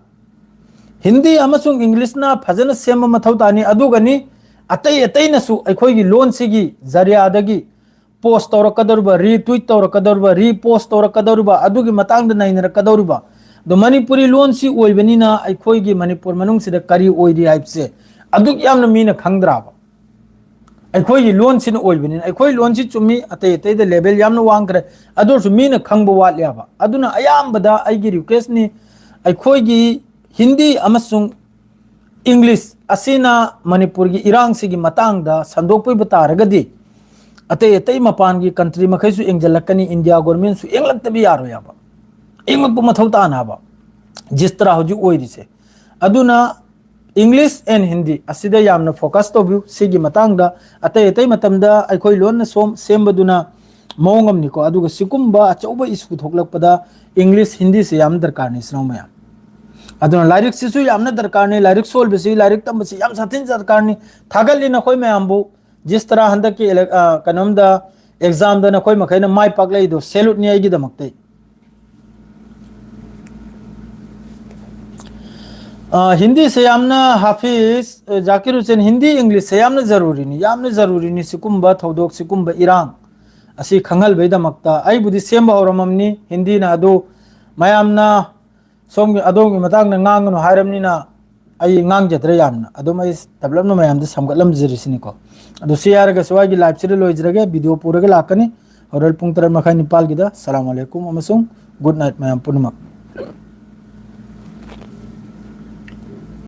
ꯍꯤꯟꯗꯤ ꯑꯃꯁꯨꯡ ꯏꯪꯂꯤꯁꯅ ꯐꯖꯅ ꯁꯦꯝꯕ ꯃꯊꯧ ꯇꯥꯅꯤ꯫ ꯑꯗꯨꯒꯅꯤ, ꯑꯇꯩ ꯑꯇꯩꯅꯁꯨ ꯑꯩꯈꯣꯏꯒꯤ ꯂꯣꯟꯁꯤꯒꯤ ꯖꯔꯤꯌꯥꯗꯒꯤ ꯄꯣꯁ ꯇꯧꯔꯛꯀꯗꯧꯔꯤꯕ, ꯔꯤꯇ꯭ꯋꯤꯠ ꯇꯧꯔꯛꯀꯗꯧꯔꯤꯕ, ꯔꯤꯄꯣꯁ ꯇꯧꯔꯛꯀꯗꯧꯔꯤꯕ, ꯑꯗꯨꯒꯤ ꯃꯇꯥꯡꯗ ꯅꯩꯅꯔꯛꯀꯗꯧꯔꯤꯕ꯫ ꯑꯗꯣ ꯃꯅꯤꯄꯨꯔꯤ ꯂꯣꯟꯁꯤ ꯑꯣꯏꯕꯅꯤꯅ ꯑꯩꯈꯣꯏꯒꯤ ꯃꯅꯤꯄꯨꯔ ꯃꯅꯨꯡꯁꯤꯗ ꯀꯔꯤ ꯑꯣꯏꯔꯤ ꯍꯥꯏꯕꯁꯦ ꯑꯗꯨꯛ ꯌꯥꯝꯅ ꯃꯤꯅ ꯈꯪꯗ꯭ꯔꯥꯕ? ꯑꯩꯈꯣꯏꯒꯤ ꯂꯣꯟꯁꯤꯅ ꯑꯣꯏꯕꯅꯤꯅ꯫ ꯑꯩꯈꯣꯏ ꯂꯣꯟꯁꯤ ꯆꯨꯝꯃꯤ, ꯑꯇꯩ ꯑꯇꯩꯗ ꯂꯦꯚꯦꯜ ꯌꯥꯝꯅ ꯋꯥꯡꯈ꯭ꯔꯦ, ꯑꯗꯨ ꯑꯣꯏꯔꯁꯨ ꯃꯤꯅ ꯈꯪꯕ ꯋꯥꯠꯂꯦꯕ꯫ ꯑꯗꯨꯅ ꯑꯌꯥꯝꯕꯗ ꯑꯩꯒꯤ ꯔꯤꯀ꯭ꯋꯦꯁꯅꯤ, ꯑꯩꯈꯣꯏꯒꯤ ꯍꯤꯟꯗꯤ ꯑꯃꯁꯨꯡ ꯏꯪꯂꯤꯁ ꯑꯁꯤꯅ ꯃꯅꯤꯄꯨꯔꯒꯤ ꯏꯔꯥꯡꯁꯤꯒꯤ ꯃꯇꯥꯡꯗ ꯁꯟꯗꯣꯛꯄꯤꯕ ꯇꯥꯔꯒꯗꯤ, ꯑꯇꯩ ꯑꯇꯩ ꯃꯄꯥꯟꯒꯤ ꯀꯟꯇ꯭ꯔꯤ ꯃꯈꯩꯁꯨ ꯌꯦꯡꯁꯤꯜꯂꯛꯀꯅꯤ, ꯏꯟꯗꯤꯌꯥ ꯒꯣꯔꯃꯦꯟꯁꯨ ꯌꯦꯡꯂꯛꯇꯕ ꯌꯥꯔꯣꯏ ꯍꯥꯏꯕ, ꯌꯦꯡꯂꯛꯄ ꯃꯊꯧ ꯇꯥꯅ ꯍꯥꯏꯕ, ꯖꯤꯁ ꯇꯔꯥ ꯍꯧꯖꯤꯛ ꯑꯣꯏꯔꯤꯁꯦ꯫ ꯑꯗꯨꯅ English and Hindi ꯑꯁꯤꯗ ꯌꯥꯝꯅ focus ꯇꯧꯕꯤꯌꯨ꯫ ꯁꯤꯒꯤ ꯃꯇꯥꯡꯗ ꯑꯇꯩ ꯑꯇꯩ ꯃꯇꯝꯗ ꯑꯩꯈꯣꯏ ꯂꯣꯟꯅ ꯁꯣꯝ ꯁꯦꯝꯕꯗꯨꯅ ꯃꯑꯣꯡ ꯑꯃꯅꯤꯀꯣ, ꯑꯗꯨꯒ ꯁꯤꯒꯨꯝꯕ ꯑꯆꯧꯕ issue ꯊꯣꯛꯂꯛꯄꯗ English, ꯍꯤꯟꯗꯤꯁꯦ ꯌꯥꯝ ꯗꯔꯀꯥꯔꯅꯤ, ꯏꯆꯤꯟ ꯏꯅꯥꯎ ꯃꯌꯥꯝ꯫ ꯑꯗꯨꯅ ꯂꯥꯏꯔꯤꯛꯁꯤꯁꯨ ꯌꯥꯝꯅ ꯗꯔꯀꯥꯔꯅꯤ, ꯂꯥꯏꯔꯤꯛ ꯁꯣꯜꯕꯁꯤ, ꯂꯥꯏꯔꯤꯛ ꯇꯝꯕꯁꯤ ꯌꯥꯝ ꯁꯥꯊꯤꯅ ꯗꯔꯀꯥꯔꯅꯤ꯫ ꯊꯥꯒꯠꯂꯤ ꯅꯈꯣꯏ ꯃꯌꯥꯝꯕꯨ꯫ ꯖꯤꯁ ꯇꯔꯥ ꯍꯟꯗꯛꯀꯤ ele-, ꯑ, ꯀꯩꯅꯣꯝꯗ, examꯗ ꯅꯈꯣꯏ ꯃꯈꯩꯅ ꯃꯥꯏ ꯄꯥꯛꯂꯛꯏꯗꯣ salute ꯅꯤ ꯑꯩꯒꯤꯗꯃꯛꯇꯤ꯫ ꯑ, ꯍꯤꯟꯗꯤꯁꯦ ꯌꯥꯝꯅ, ꯍꯥꯐꯤꯖ, ꯑ, ꯖꯥꯀꯤꯔ ꯍꯨꯁꯦꯟ, ꯍꯤꯟꯗꯤ, ꯏꯪꯂꯤꯁꯁꯦ ꯌꯥꯝꯅ ꯖꯔꯨꯔꯤꯅꯤ, ꯌꯥꯝꯅ ꯖꯔꯨꯔꯤꯅꯤ꯫ ꯁꯤꯒꯨꯝꯕ ꯊꯧꯗꯣꯛ, ꯁꯤꯒꯨꯝꯕ ꯏꯔꯥꯡ ꯑꯁꯤ ꯈꯪꯍꯜꯕꯩꯗꯃꯛꯇ ꯑꯩꯕꯨꯗꯤ ꯁꯦꯝꯕ ꯍꯧꯔꯝꯃꯝꯅꯤ꯫ ꯍꯤꯟꯗꯤꯅ ꯑꯗꯨ ꯃꯌꯥꯝꯅ ꯁꯣꯝꯒꯤ, ꯑꯗꯣꯝꯒꯤ ꯃꯇꯥꯡꯗ ꯉꯥꯡꯒꯅꯨ ꯍꯥꯏꯔꯕꯅꯤꯅ ꯑꯩ ꯉꯥꯡꯖꯗ꯭ꯔꯦ ꯌꯥꯝꯅ꯫ ꯑꯗꯨꯝ ꯑꯩ ꯇꯞꯂꯞꯅ ꯃꯌꯥꯝꯗ ꯁꯝꯒꯠꯂꯝꯖꯔꯤꯁꯤꯅꯤꯀꯣ꯫ ꯑꯗꯣ ꯁꯤ ꯍꯥꯏꯔꯒ ꯁ꯭ꯋꯥꯏꯒꯤ liveꯁꯤꯗ ꯂꯣꯏꯖꯔꯒꯦ꯫ Video ꯄꯨꯔꯒ ꯂꯥꯛꯀꯅꯤ ꯍꯣꯔꯦꯟ ꯄꯨꯡ ꯇꯔꯦꯠ ꯃꯈꯥꯏ ꯅꯤꯄꯥꯜꯒꯤꯗ꯫ ꯁꯂꯥꯝ ꯑꯂꯩꯀꯨꯝ ꯑꯃꯁꯨꯡ good night ꯃꯌꯥꯝ ꯄꯨꯝꯅꯃꯛ꯫